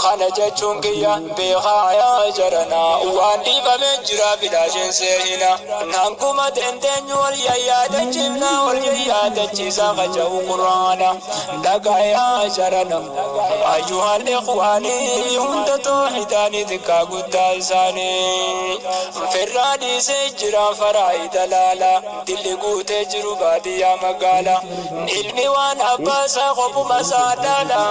Kana jechuun kiyya beekaa yaa jarana, waan dhiifame jira bilaashin seehina. Hanguma dandeenyu wal yayyaadachiifna, wal yayyaadachiisa qaja'u quraana. Dhagaa yaa jarana, ayyuhal ikhwaanii, hunda toohidaanii xiqqaa guddaa isaanii. Firraa dhiisee jira faraa dalaala, dilli guutee jiru baadiyyaa magaala. Ilmi waan abbaa isaa qophuma isaa dhaala,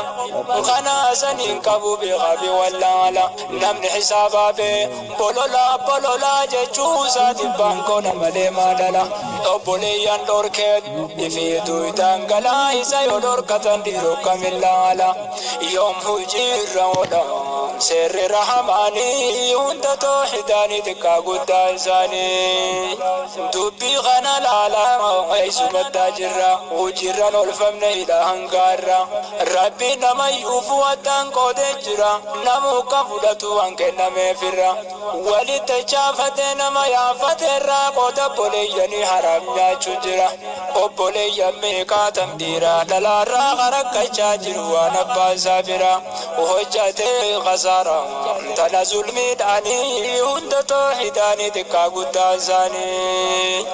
kana saniin qabu beekaa fi wallaala. Namni hisaabaa bee bololaa bololaa jechuu isaatiif baankoona malee maadala. Obboleeyyan dhorkee ifiituu dhangalaa isa yoo dhorkatan dhiiroo kamillaala. Yoom hojiirra oola seerri rahamaanii, hunda toohidaanii xiqqaa guddaa isaanii. Dubbii kana laala, eessumattaa jirra, hojiirran oolfamne hidha hangaarra. Rabbi nama yuufu addaan qoodee jira, namuu kan fudhatu waan kennameefirra. Walitti chaafatee nama yaafateerraa qooda obboleeyyanii haraam nyaachuu jira. Obboleeyyan meeqaatam dhiiraa dhalaarraa karakkachaa jiru waan abbaa isaa bira hojjatee kasaara. Tana zulmiidhaanii, hunda toohidaanii xiqqaa guddaa isaanii.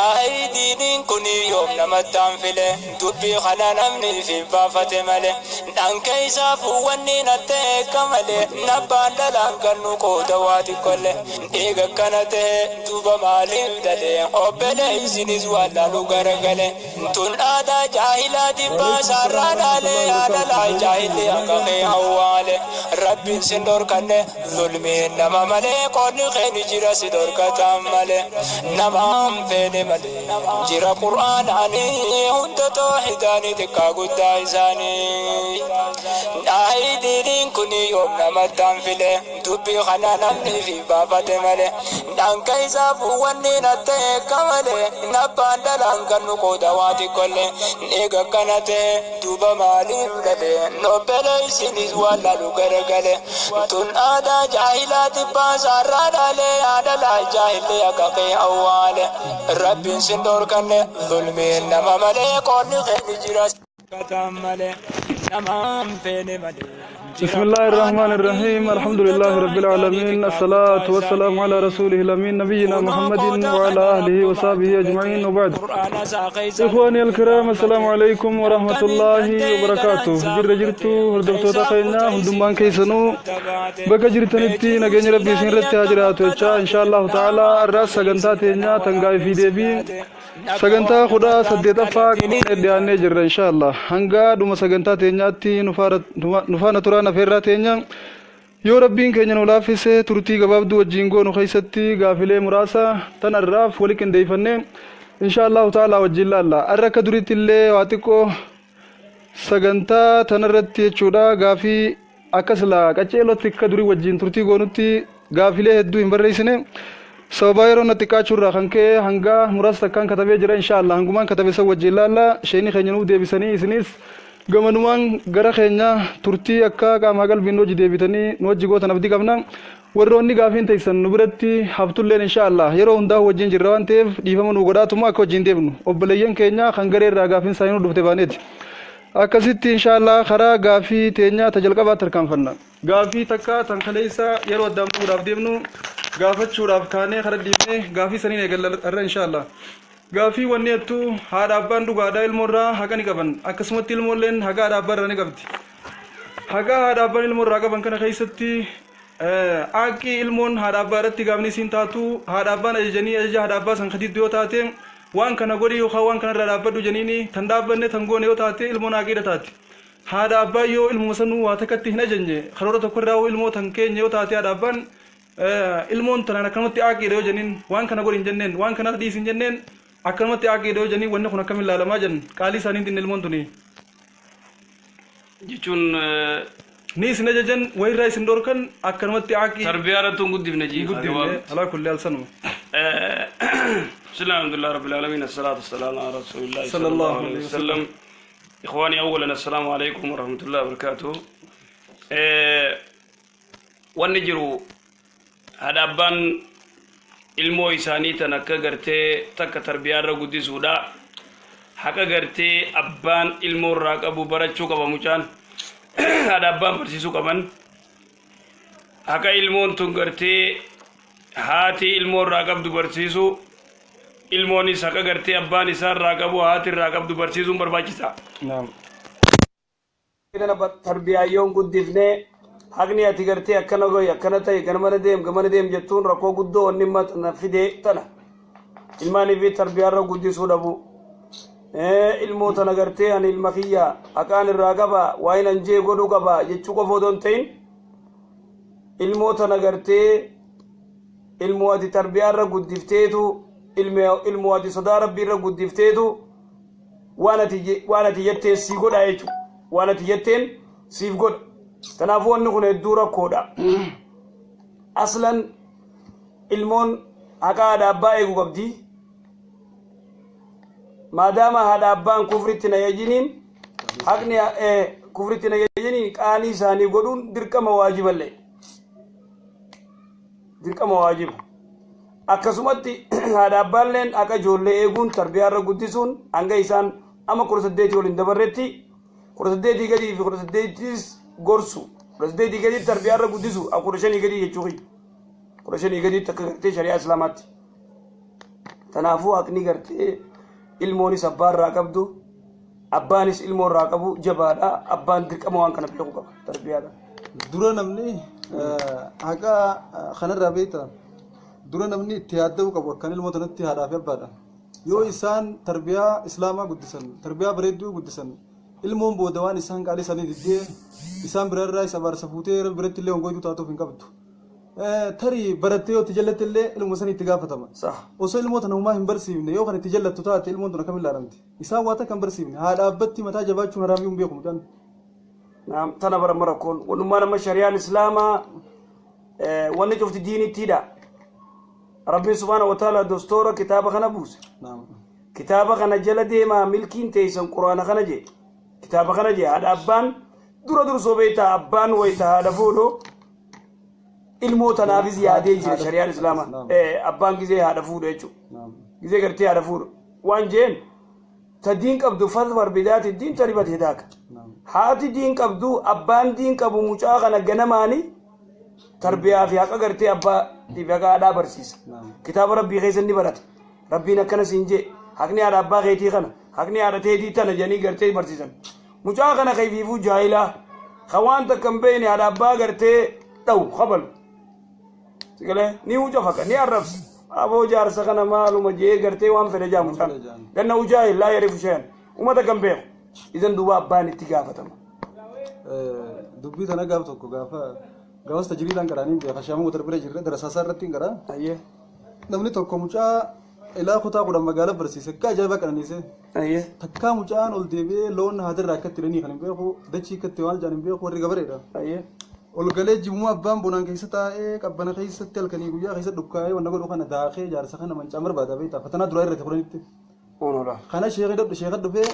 Ayi diiniin kun yoom namatti hanfile, dubbii kana namni fi baafate malee. Dhanka isaafuu wanni natte eegga malee, nabbaan dhalaan gannu qooda waa xiqqolle. Eega akkana ta'e duuba maaliif dhalee, obbolee isinis waan laalu garagale. Tun aadaa jaahilaa dhibbaa isaarraa dhaalee, yaadalaa jaahilli akka kee awwaale. Rabbiin sin dhorkanne zulmiin nama malee, qoodni kee ni jira si dhorkatan malee. Nama feene malee jira qur'aanaanii, hunda toohidaanii xiqqaa guddaa isaanii. Ayi diiniin kun yoom namatti hanfile, dubbii kana namni fi baafate malee. Dhanka isaafuu wanni natte eegga malee, nabbaan dhalaan gannu qooda waa xiqqolle. Eega akkana ta'e duuba maaliif dhalee, nobbele isinis waan laalu garagale. Tun aadaa jaahilaa dhibbaa isaarraa dhaalee, yaadalaa jaahilli akka kee awwaale. Rabbiin sin dhorkanne zulmiin nama malee, qoodni kee ni jira malee, nama feene malee. بسم الله الرحمن الرحيم، الحمد لله رب العالمين، الصلاة والسلام على رسوله الأمين نبينا محمد وعلى أهله وصحبه أجمعين، وبعد. إخواني الكرام، السلام عليكم ورحمة الله وبركاته. جر جرتو hordoftoota keenya hundumaan keessanuu bakka jirtanitti nageenya rabbii isin irratti haa jiraatu jecha, insha Allahu ta'ala arraas sagantaa teenya tangaa fi deebii sagantaa 18ffaa dhiyaannee jirra. Insha Allah hanga dhuma sagantaa teenyaatti nu faana turaan afeerraa teenya. Yoo rabbiin keenya nu laaffise, turtii gabaabduu wajjin goonu keessatti gaafilee muraasa tan arraaf wali qindeeffannee insha Allahu ta'ala wajjin laalla. Arra akka duritti illee waa xiqqoo sagantaa tanarratti jechuudha, gaafii akka silaa qaceelotti akka durii wajjin turtii goonutti gaafilee hedduu hin barreessine. Sababaa yeroo na xiqqaachuu irraa kan ka'e hanga muraasa takkaan katabee jira. Insha Allah hangumaan katabe san wajjin laalla, sheeni keenya nuuf deebisanii, isinis gamanumaan gara keenya turtii akka qaamaa qalbiin nu wajji deebitanii nu wajji gootan abdii qabna. Warroonni gaafiin teessan nu biratti haftulleen, insha Allah yeroo hundaa wajjin jirra waan ta'eef dhiifama nu godhaatuma akka wajjin deemnu obboleeyyan keenya kan garee irraa gaafiin isaanii nu dhufte baaneeti. Akkasitti insha Allah karaa gaafii teenyaa ta jalqabaa tarkaanfanna. Gaafii takka tan kaleessa yeroo addaan bu'uudhaaf deemnu gaafachuudhaaf kaanee kara dhiifne, gaafii saniin eegalla irra insha Allah. Gaafii wanni jettu, haadha abbaan dhugaadhaa ilmoo irraa haqa ni qaban, akkasumatti ilmoolleen haqa haadha abbaa irraa ni qabdi. Haqa haadha abbaan ilmoo irraa qaban kana keessatti aaqqii ilmoon haadha abbaa irratti gaafni isiin taatu, haadha abbaan ajajanii ajaja haadha abbaa san kadiddu yoo taate, waan kana godhi yookaan waan kana irraa dhaabbadhu jeniini tan dhaabbanne tan goone yoo taate, ilmoon aaqiidha taati. Haadha abbaa yoo ilmuma sanuu waa takkatti hin ajajne, karoora tokko irraa ilmoo tan keenya yoo taate, haadha abbaan ilmoon tanaan akkanumatti aaqiidha yoo jeniin, waan kana godhi hin jenneen, waan kanas dhiisi hin jenneen, akkanumatti aaqiidha yoo jeniin, wanni kun akkamiin ilaalamaa jenn, qaalii isaanii dinne ilmoon tuni. Jechuun ni isin ajajan, wayirraa isin dhorkan, akkanumatti aaqii. Tarbiyaa irratti hin guddifne jii. Guddifne alaa kulli haal sanuma. بسم الله، الحمد لله رب العالمين، الصلاة والسلام على رسول الله صلى الله عليه وسلم. إخواني، أولا السلام عليكم ورحمة الله وبركاته. Wanni jiru, haadha abbaan ilmoo isaanii tan akka gartee takka tarbiyaa irra guddisuudha. Haqa gartee abbaan ilmoo irraa qabu barachuu qaba mucaan. Haadha abbaan barsiisuu qaban, haqa ilmoon tun gartee haati ilmoo irraa qabdu barsiisuu, ilmoonis haqa gartee abbaan isaa irraa qabu, haati irraa qabdu barsiisuun barbaachisa. Naam. Tarbiyaayyoon guddifnee, haqni ati gartee akkana goyi, akkana ta'e, gamana deem, gamana deem jettuun rakkoo guddoo wanni imma tana fidee tana ilmaanii fi tarbiyaarra guddisuu dhabu. Ilmoo tana gartee ani ilma kiyya haqaan irraa qaba, waa hin anjee godhuu qaba jechuu qofa odoo hin ta'in, ilmoo tana gartee ilmoo ati tarbiyaarra guddifteetu, ilmoo ati sodaa rabbiirra guddifteetu waan ati jetteen sii godha jechuudha. Waan ati jetteen siif godha. Kanaafuu wanni kun hedduu rakkoodha. Aslan ilmoon haqa haadha abbaa eeguu qabdi. Maadaama haadha abbaan kufritti na yajiniin, haqni kufritti na yajiniin, qaanii isaanii godhuun dirqama, waajiballee. Dirqama, waajiba. Akkasumatti haadha abbaalleen haqa ijoollee eeguun, tarbiyaarra guddisuun, hanga isaan amma 18 waliin dabarretti, 18 gadii fi 18s gorsu, 18 gadii tarbiyaarra guddisu, 15 gadii jechuu kiyya, 15 gadiitti akka gartee shari'aa islaamaatti. Kanaafuu haqni gartee ilmoonis abbaa irraa qabdu, abbaanis ilmoo irraa qabu jabaadha. Abbaan dirqama waan kana beekuu qaba tarbiyaadha. Dura namni haqa kanarraa beekta, dura namni itti yaadda'uu qabu akkan ilmoo tanatti haadhaa fi abbaadha. Yoo isaan tarbiyaa islaamaa guddisan, tarbiyaa bareedduu guddisan, ilmoon booda waan isaan qaalii isaanii diddee isaan biraarraa isa abaarsa fuutee biratti illee hongoytuu taatuuf hin qabdu. Tarii barattee yoo itti jallatte illee ilmoo san itti gaafatama. Osoo ilmoo tana homaa hin barsiifne yoo kan itti jallattu taate, ilmoon tun akkamiin ilaalamti? Isaan waa takka hin barsiifne. Haadha abbatti mataa jabaachuun haraamii hin beeku mucaan. Tana barama rakkoon wanummaan amma shari'aan islaamaa wanni cufti diinittiidha. Rabbiin subhaana wa ta'ala dostoora kitaaba kana buuse. Kitaaba kana jala deemaa, milkiin teessan quraana kana jee. Kitaaba kana jee. Haadha abbaan dura dursoo beektaa, abbaan wayita haadha fuudhu ilmoo tanaafis yaadee jira shari'aan islaamaa. Abbaan gizee haadha fuudhu jechuudha. Gizee gartee haadha fuudhu. Waan jeen ta diin qabdu فاظفر بذات الدين تربت يداك. Haati diin qabdu, abbaan diin qabu mucaa kana ganamaani tarbiyaa fi haqa gartee abbaa fi haqa haadhaa barsiisa. Kitaaba rabbii keessa ni barata. Rabbiin akkana siin jee, haqni haadha abbaa keetii kana, haqni haadha teetii tana jedhanii gartee barsiisan. Mucaa kana keefiifuu jaahilaa ka waan takka hin beekne haadha abbaa gartee dhawu kabalu. Sigalee ni wuca ni arrabsa. Aboo jaarsa kana maaluma jee gartee waan fedhe jaa mucaan. Ganna ujaahil لا يعرف شيئا. Uummata kan beeku. Idan duuba abbaan itti gaafatama. Dubbii tana gaaf tokko gaafa gaafas tajiriidhaan qaraanii beeka, shaama motora bira jirre darasaasaa irratti hin qaraa. Namni tokko mucaa ilaa kutaa 10 magaalaa barsiise, akka ajaa'ibaa qananiise. Takkaa mucaan ol deebi'ee loon haadirraa akkatti hidhanii kan hin beeku, dachii akkatti waan jaan hin beeku, warri gabareedha. Ol galee jibuma abbaan bonaan keessa taa'ee, qabbana keessatti, halkanii guyyaa keessa dhukkaa'ee wanna godhu kana daakee jaarsa kana mancaan barbaada beektaa, fatanaa duraa irratti 10tti. Onola. Kana sheekha dhufee,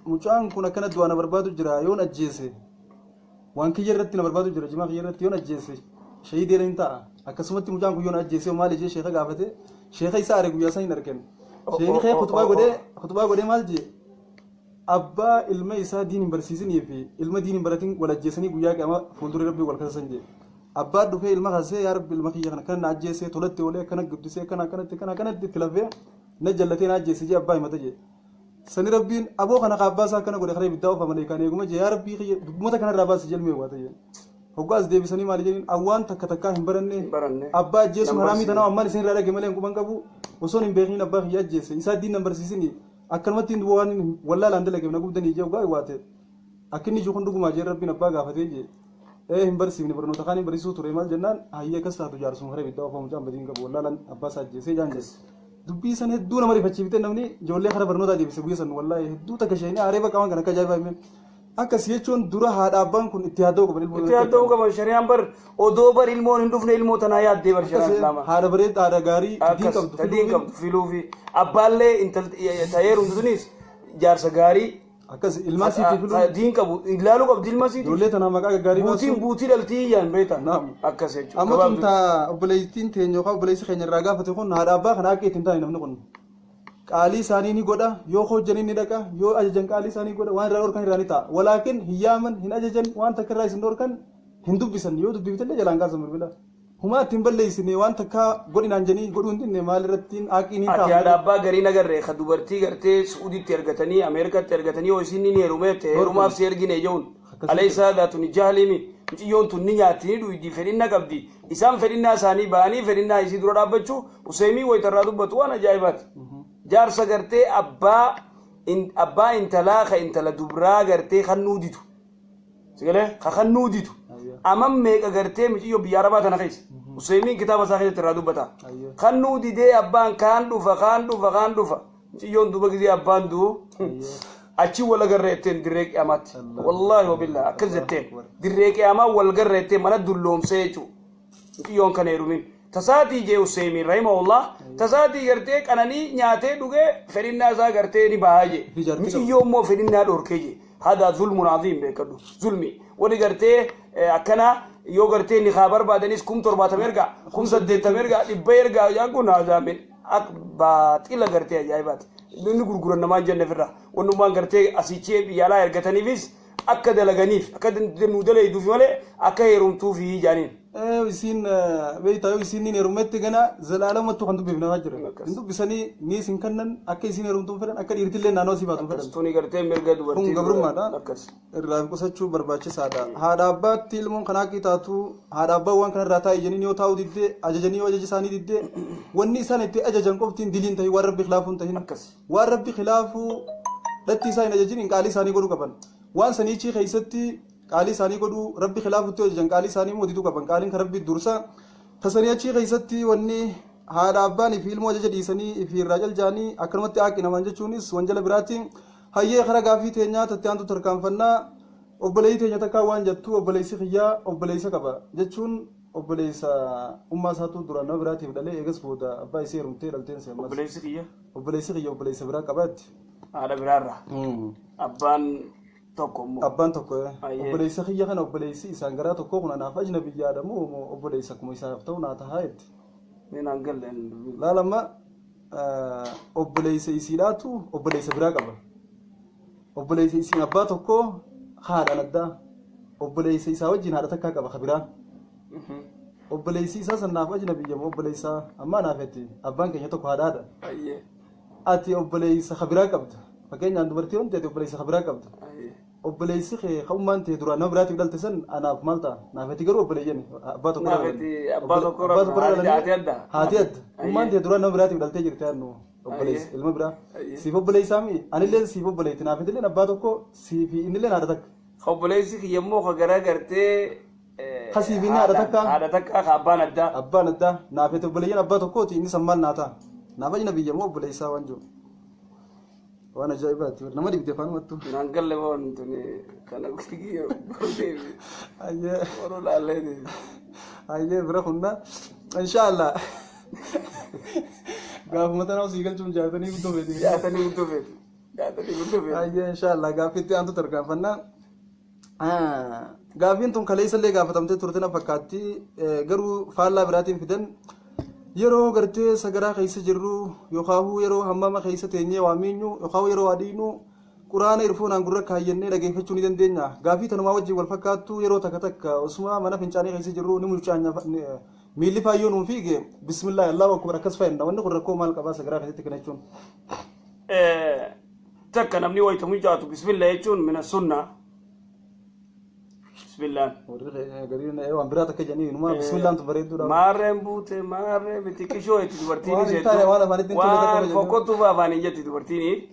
mucaan kun akkana du'aa na barbaadu jira, yoon ajjeese waan kiyya irratti na barbaadu jira, jimaa kiyya irratti yoon ajjeese shahiidee hin ta'a, akkasumatti mucaan kun yoon ajjeese maal jee sheekha gaafate. Sheekha isaa are guyyaa san hin argan. Sheekni kee khutbaa godhee maal jee? Abbaa ilma isaa diin hin barsiisinii fi ilma diin hin baratin wal ajjeesanii guyyaa qiyaamaa fuuldura rabbii wal kasasan jee. Abbaa dhufee ilma kasee, yaa rabbi, ilma kiyya kana kana na ajjeesee, tolatti oolee, akkana guddisee, akkana akkanatti, akkana akkanatti itti lafee na jallatee na ajjeese jee abbaa himata jee. Sani rabbiin aboo kana abbaa isaa akkana godhe karaa ibiddaa ofa malee kan eeguma jee, yaa rabbii kiyya dubbumata kanarraa baasi jelmee waata jee. Hoggaa as deebisanii maali jedhiin, awwaan takka takkaa hin baranne. Baranne. Abbaa ajjeesuun Nan haraamii barsiifne. tanaa ammaan isin irraa dhage malee hin quban qabu, osoon hin beekin abbaa kiyya ajjeese, isaa diin nan barsiisini, akkanumatti waan wallaalaan dalageef na gubdanii jee. Hoggaa waate akka inni jiru kun dhugumaa jee, rabbiin abbaa gaafatee jee, ee hin barsiifne, barnoota kaan hin barsiisuu ture maal jennaan, hayyee akkas taatu jaarsuma karaa ibiddaa ofa, mucaan badiin qabu, wallaalaan abbaa isaa ajjeesee jaan jee. Dubbii san hedduu nama rifachiifte, namni ijoollee karaa barnootaa deebise guyya san. Wallaahi hedduu takka isheen aaree bakka waan kana akka ajaa'ibaa hime. Akkas jechuun dura haadha abbaan kun itti yaadda'uu qaban ilmoo. Itti yaadda'uu qaban. Shari'aan bar odoo bar ilmoon hin dhufne ilmoo tanaa yaaddee bar shari'aan islaamaa. Haadha bareed, haadha gaarii diin Akkas qabdu ta diin qabdu filuufi abbaallee intal ta'ee tunis jaarsa gaarii Akkas ilmaan siitii filuun diin qabu ilaaluu qabdi ilma siitii. Ijoollee tanaa maqaa gaggaarii Buutiin baasuun. buutii dhaltii yaan beektan. Naam. Akkas jechuudha. Amma tun taa obboleettiin teenya yookaan obboleessi keenya irraa gaafate kun haadha abbaa kana akka ittiin taane namni kun. Qaalii isaanii ni godha, yoo hojjanii ni dhaqa, yoo ajajan qaalii isaanii godha, waan irraa dhorkan irraa ni ta'a. Walaakin hin yaaman, hin ajajan, waan takka irraa isin dhorkan hin dubbisan. Yoo dubbiftellee jalaan kaasan bilbila. Humaa ittiin balleessine, waan takka godhinaan jedhanii godhuu hin dinne, maal irratti haqii ni Ati haadha ta'a. Abbaa garii nagarree ka dubartii gartee Suuditti ergatanii, Ameerikatti ergatanii, yoo isin ni heerumeette heerumaaf si ergine jehuun. Alaysa haadha tuni jahlimi? Mucayyoon tun ni nyaatti, ni dhuydi, fedhinna qabdi. Isaan fedhinnaa isaanii ba'anii fedhinnaa isii dura dhaabbachuu. Useemii wayitarraa dubbatu waan ajaa'ibaati. Jaarsa gartee abbaa intalaa ka intala dubraa gartee kannuu didu. Sigalee ka kannuu didu. Aman meeqa gartee mucayyoo biyya Arabaa tana keessa. Useemiin kitaaba isaa keessatti irraa dubbata. Kannuu didee abbaan kaan dhufa, kaan dhufa, kaan dhufa. Mucayyoon duuba gizee abbaan du'u achi wal agarreetteen dirree qiyaamaatti. Wallaahi wabillaa akkas jetteen dirree qiyaamaa wal garreettee mana dulloomsee jechuudha. Mucayyoon kana heerumin. Tasaatii jee Useemiin rahimahullah, tasaatii gartee qananii nyaatee dhugee fedhinnaa isaa gartee ni bahaa jee. Fi jaartii qaba. Mucayyoo immoo fedhinnaa dhorkee jee. Hadaa zulmun aziim, beekadhu. Zulmi. Wani gartee akkana yoo gartee ni haa barbaadanis 70,000 ergaa, 80,000 ergaa, 100 ergaa jaan kun hadaa min ak baaxila gartee ajaa'ibaati. Inni gurguran namaan jenne firra. Wannummaan gartee asichee biyya alaa ergataniifis akka dalaganiif, akka nu dalayduuf malee akka heerumtuufi jaaniin. Isiin beektaa, yoo isiin ni heerumetti gana zalaalamatti kan dubbifne namaa jira. Akkas. Hin dubbisanii ni isin kannan, akka isiin heerumtuun fedhan, akka dhiirtillee naannoo sii baatuun fedhan. Tuni gartee mirga dubartii. Kun gabrummaadha. Akkas. Irraa qusachuu barbaachisaadha. Haadha abbaatti ilmoon kan haqqii taatu, haadha abbaa waan kanarraa taa'e jedhanii yoo taa'u diddee, ajajanii yoo ajaja isaanii diddee, wanni isaan itti ajajan qoftiin diliin tahin, waan rabbi khilaafuun tahin. Akkas. Waan rabbi khilaafuu dhatti isaa hin ajajin hin qaalii isaanii godhuu qaban. Waan saniichii keessatti qaalii isaanii godhuu, rabbi khilaafutti yoo ajajan qaalii isaanii immoo diduu qaban. Qaaliin kan rabbi dursa. Tasanii achii keessatti wanni haadha abbaan fi ilmoo ajaja dhiisanii fi irraa jaljaanii akkanumatti haaqi namaan jechuunis wanjala biraatti. Hayyee, kara gaafii teenyaa tatti aantu tarkaanfannaa. Obboleeyyi teenya takkaa waan jettu, obboleessi kiyyaa obboleessa qaba jechuun, obboleessa ummaa isaatu duraan nama biraatiif dhalee, eegas booda abbaa isii heerumtee dhalteen si ammas. Obboleessi kiyya. Obboleessi kiyya obboleessa biraa qabaatti. Haadha biraarraa. Abbaan tokko immoo. Abbaan tokko. Ayyee. Obboleessa kiyya kana obboleessi isaan garaa tokko kun anaaf ajnabiyyaadha moo obboleessa akkuma isaaf ta'u naa tahaa jetti. Mee naan galle. Laalamma, obboleessa isiidhaatu obboleessa biraa qaba. Obboleessa isiin abbaa tokko haadhaan addaa. Obboleessa isaa wajjin haadha takkaa qaba ka biraa. Obboleessi isaa san naaf ajnabiyya moo obboleessa ammaa naaf jetti, abbaan keenya tokko haadhaadha. Ayyee. Ati obboleessa ka biraa qabda. Fakkeenyaan dubartii wanti ati obboleessa ka biraa qabda. Ayyee. Obboleessi kee ka ummaan ta'e duraan nama biraatiif dhalte san anaaf maal ta'a? Naaf ati garuu obboleeyyan abbaa tokko Naaf ati abbaa tokko irraa haati adda. Haati adda. Ummaan ta'e duraan nama biraatiif dhaltee jirti annu obboleessa ilma biraa. Siif obboleessaa mi? Anillee siif obboleetti, naaf itilleen abbaa tokko siif innilleen haadha takka. Obboleessi kiyya immoo ka gara gartee Ka siif inni haadha takka. Haadha takka ka abbaan addaa. Abbaan addaa, naaf ati obboleeyyan abbaa tokkooti, inni san maal naa ta'a? Naaf ajnabiyya moo obboleessaa waan jiru? Waan ajaa'ibaati, nama dhibde afaan mattu. Naan galle waan tuni kana kiyya bordeebi. Ayyee. Boruu laallee deebi. Ayyee, bira kunna inshaallah gaafuma tanaa osii galchuun jaatanii guddoo feeti. Jaatanii guddoo feeti. Jaatanii guddoo feeti. Ayyee, inshaallah gaaffiitti aantu tarkaanfannaa. Gaaffiin tun kaleessallee gaafatamtee turte na fakkaatti, garuu faallaa biraatiin fidan. Yeroo gartee sagaraa keessa jirru, yookaan yeroo hammama keessa teenyee waa miinyu, yookaan yeroo waa dhiinu, quraana irfoonaan gurra kaayyannee dhageeffachuu ni dandeenya. Gaaffii tanumaa wajjin wal fakkaattu, yeroo takka takka osuma mana fincaanii keessa jirru ni mucaanya, miilli faayyoo nuun fiige, bismillah, allahu akbar akkas fayyadna. Wanni kun rakkoo maal qabaa sagaraa keessatti kana jechuun? Takka namni wayita mucaatu bismillah jechuun mina sunna. Bismillaan. Warri gariin waan biraa takka jedhanii inumaa bismillaan tu bareedduudha. Maarreen buute, maarree miti qishoo itti dubartiin. Waan hin taane, waan afaanitti hin tolle takka waan fayyadamu. fokkottuuf afaan hin jetti dubartiin.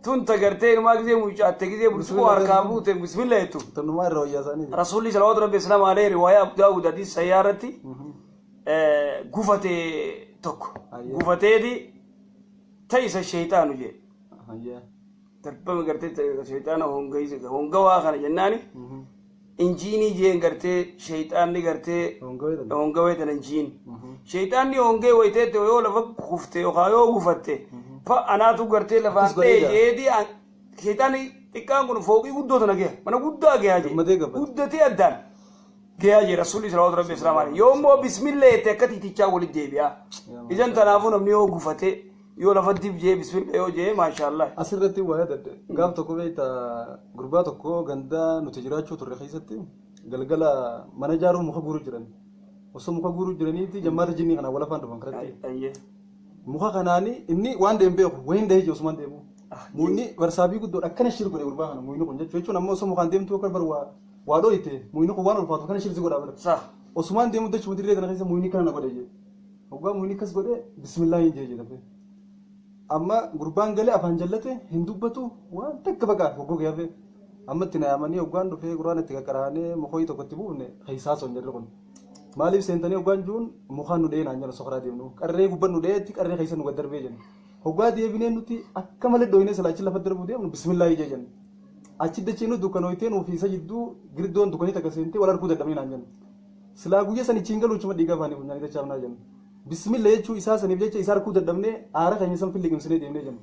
Tun tagartee inumaa gisee mucaatte, gisee burcuqqoo harkaa buute bismillah jettu. Tannumaa irra wayyaa isaanii. Rasuulli salawaatu rabbi islaam alayhi riwaayaa Abu Daawud hadiis sayyaa irratti gufate tokko. Ayyee. Gufateeti ta'isa sheeyxaanu jee. Ayyee. Darbama gartee sheeyxaana hongawaa kana jennaani injiinii jeen, gartee sheeyxaanni gartee Hongawee. Hongawee tana injiin. Sheeyxaanni hongee wayiteette yoo lafa kufte yookaan yoo gufatte pa anaatu gartee lafaan Akkas godhee dhee jira. jeeti, sheeyxaanni xiqqaan kun fooqii guddoo tana gahe, mana guddaa gahaa jee. Gammadee gabbate. Guddatee addaan gahaa jee rasuulli salawaatu rabbi islaam alayhi. Yoo immoo bismillah jette akka tiitichaa walitti deebi'a. Isan tanaafuu namni yoo gufate Yoo lafa dib jee bismillah yoo jee, maashaallah. Asirratti waa yaadadhe. Gaaf tokko beekta, gurbaa tokko gandaa nuti jiraachuu turre keessatti galgala mana ijaaruu muka guuruu jiran. Osoo muka guuruu jiraniiti jammaata jinnii kanaan wal afaan dhufan karatti. Muka kanaani inni waan deemu beeku wayiin dhahee jiru osumaan deemu. Muyni barsaabii guddoodha akkana shir godhe gurbaa kana muyni kun jechuun ammoo osoo mukaan deemtuu akka bar waa dhooyte muyni kun waan ulfaatu kana shirsi godhaa bara. Osumaan deemu dachuma dirree tana keessa muyni kana na godhe jee. Hoggaa muyni akkas godhe bismillaahi hin jee jedhafe. Amma gurbaan galee afaan jallate, hin dubbatu, waan takka baqa goggogee hafe. Amma itti naayamanii hoggaan dhufee quraan itti qaqqaraanee mukoyii tokko itti buufne keessaa son jarri kun. Maaliif seentanii hoggaan juun mukaan nu dhahee naan jedhan, osoo karaa deemnu. Qarree gubban nu dhaheetti qarree keessa nu gad darbee jenna. Hoggaa deebinee nuti akka malee dhooyinee silaa achi lafa darbuu deemnu bismillaahi jee jenna. Achi dachee nu dukkanooytee nuuf isa jidduu girdoon dukkanii takka seentee wal arguu dadhabnee naan jenna. Silaa guyya san ichiin galuu chuma dhiiga afaanii funyaanii dachaafnaa jenna. Bismillah jechuu isaa saniif jecha isa arguu dadhabnee aara keenya san filliqimsinee deemnee jenna.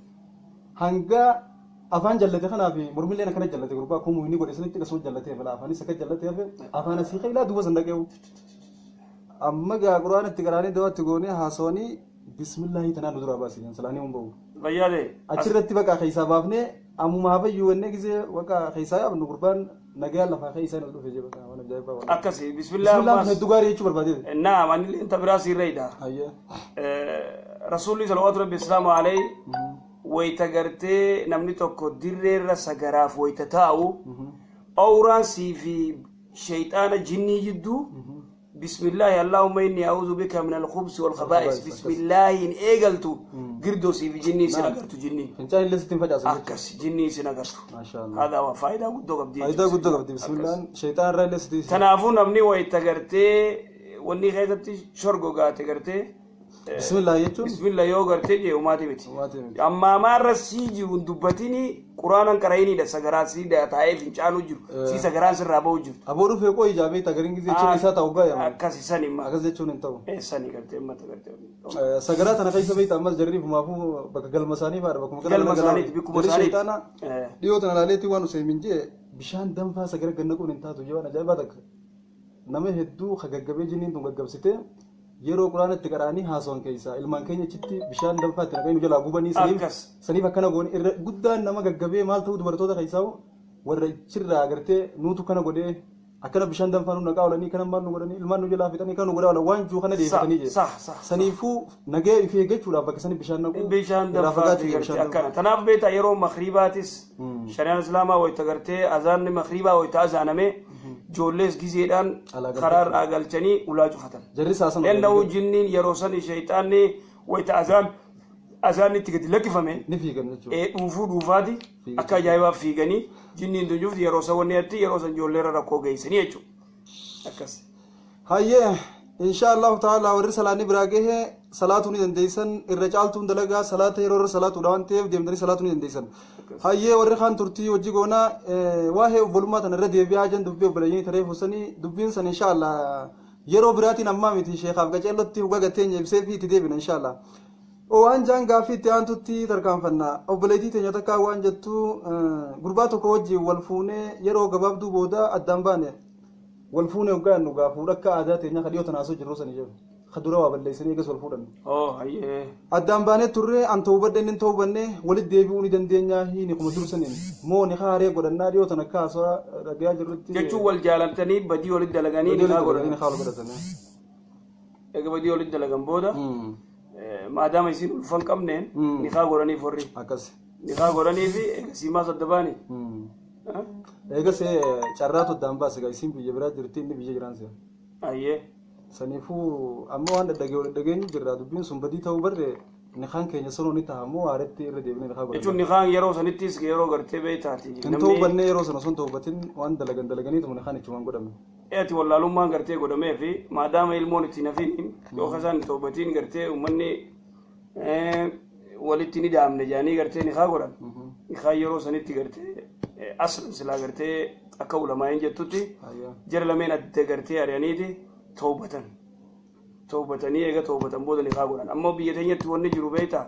Hanga afaan jallate kanaa fi mormilleen akkana jallate gurbaa akkuma inni godhe sanitti akkasuma jallatee hafe, afaanis akka jallatee hafe, afaan asii kailaa duuba san dhaqeewu. Amma gaa quraan itti qaraanii dawaa itti goonee haasawanii bismillaahi tanaan nu duraa baase salaanii hun bahu. Fayyaade. Achirratti baqa keessaa baafnee ammuma hafayyuu wannee gisee baqa keessaa yaabnu gurbaan nagaan lafaa keessaa nu dhufe jee baqa waan ajaa'ibaa waan. Akkasi bismillah. Bismillaan kun hedduu gaarii jechuu barbaadee. Naam, anillee inta biraa siirreedha. Hayyee. Rasuulli salawaatu rabbi islaamu alayhi wayita gartee namni tokko dirreerra sagaraaf wayita taa'u awraan sii fi sheeyxaana jinnii jidduu bismillaahi allahumma inni a'uudhu bika min al-khubsi wal khabaa'is bismillaahiin eegaltu girdoo sii fi jinnii isin agartu jinniin. Fincaan illee sitti hin facaasan jechuudha. Akkas jinnii isin agartu. Maashaa Allah. Haadaa waa faayidaa guddoo qabdi. Faayidaa guddoo qabdi bismillaan sheeyxaan irraa illee sitti. Kanaafuu namni wayita gartee wanni keessatti shorgo gaate gartee Bismillah jechuun. Bismillah yoo gartee jee umaati miti. Umaati miti. Ammaa maarra sii jiru hin dubbatini, quraanan qara'iniidha, sagaraa sii taa'ee fincaanuu jiru, sii sagaraan sirraa ba'uu jirtu. Aboo dhufee qoo ijaa beektaa gariin gisee jechuun isaa ta'u gaa yaman. Akkas isan himma. Akkas jechuun hin ta'u. Eessanii gartee mata gartee. Sagaraa tana keessa beektaa ammas jarri fumaafuu bakka galma isaanii fa'aadha bakkuma Galma isaaniiti, bikkuma Jarri isaaniiti. sheeyxaana dhiyoo tana laaleetti waan Useymin jee bishaan danfaa sagara gannaquun hin taatu jee waan ajaa'ibaa takka. Nama hedduu ka gaggabee jinniin tun gaggabsite yeroo quraana itti qara'anii haasawan keessaa ilmaan keenya achitti bishaan danfaa itti naqanii nu jalaa gubanii saniif Akkas. Saniif akkana goone irra guddaan nama gaggabee maal ta'u dubartoota keessaa warra ichirraa agartee nuutu kana godhee akkana bishaan danfaa nu naqaa oolanii kana maal nu godhanii ilmaan nu jalaa fixanii kana nu godhaa oolan waan jiru kana deebitanii jee. Sah sah. Saniifuu nagaya ifee eeggachuudhaaf bakka sani bishaan naquu Bishaan irraa danfaa fagaachuu fi gartee bishaan akkana. danfaa. Tanaaf beektaa yeroo makriibaatis shari'aan islaamaa wayita gartee azaanni makriibaa wayita azaaname ijoollees gizeedhaan Alaa galchanii. Karaarraa galchanii ulaa cufatan. Jarri saasan Lenna'uu jinniin yeroo san sheeyxaanni wayita azaan itti gadi lakkifame ni fiigan jechuudha. Dhuufuu dhuufaati akka ajaa'ibaa fiiganii jinniin tun cufti yeroo san wanni atti yeroo san ijoolleerra rakkoo geessanii jechuudha. Akkas. Hayyee, insha Allahu ta'ala warri salaanni biraa gahe salaatuu ni dandeessan, irra caaltuun dalagaa salaata yeroo irra salaatuudha waan ta'eef deemtanii salaatuu ni dandeessan. Hayyee, warri kaan turtii hojii goonaa waa'ee obbolummaa tana irra deebi'aa jan dubbii obboleeyyanii taree fuusanii dubbiin san insha Allah yeroo biraatiin ammaa miti sheekaaf qaceellotti dhugaa gatteenya ibsee fi itti deebina insha Allah. Waan jaan gaaffii itti aantutti tarkaanfanna. Obboleettii teenya takkaa waan jettu gurbaa tokko wajjin wal fuunee yeroo gabaabduu booda addaan baane. Wal fuunee hoggaa jennu gaa fuudha akka aadaa teenyaa ka dhiyoo tanaasoo jirru sanii jedhu. Ka dura waa balleessanii eegas wal fuudhan. Oh hayyee. Addaan baanee turre, an ta'uu badhe inni ta'uu banne, walitti deebi'uu ni dandeenyaa hiini kuma dur saniin moo ni haaree godhannaa dhiyoo tana akka haasawaa dhagayaa jirrutti. Jechuun wal jaalatanii badii walitti dalaganii badii ni haa walitti godhatanii godhatan. haa wal godhatanii. Egaa badii walitti dalagan booda maadaama isin ulfa hin qabneen ni haa godhaniif warri. Akkas. Ni haa godhanii fi egaa maas adda baani. Eegas carraatu addaan baase gaa isiin biyya biraa jirti, inni biyya jiraan seera. Hayyee. Saniifuu amma waan dhageenyu jirra dubbiin sun badii ta'uu barre nikaan keenya sanuu ni ta'a moo haaretti irra deebinee nikaa Jechuun godhanna. nikaan yeroo sanittis yeroo gartee beektaati. Hin ta'uu bannee yeroo sana osoo hin ta'ubatin waan dalagan dalaganiituma nikaan ichumaan godhame. Ati wallaalummaan gartee godhamee fi maadaama ilmoon itti nafiniin yookaan isaan hin toobatiin gartee uummanni walitti ni daamne jedhanii gartee nikaa godhan. Nikaa yeroo sanitti gartee aslan silaa gartee akka ulamaa'in jettutti Ayyaa. Jara lameen adda gartee ari'aniiti toobatan. Toobatanii eega toobatan booda nikaa godhan. Ammoo biyya teenyatti wanni jiru beektaa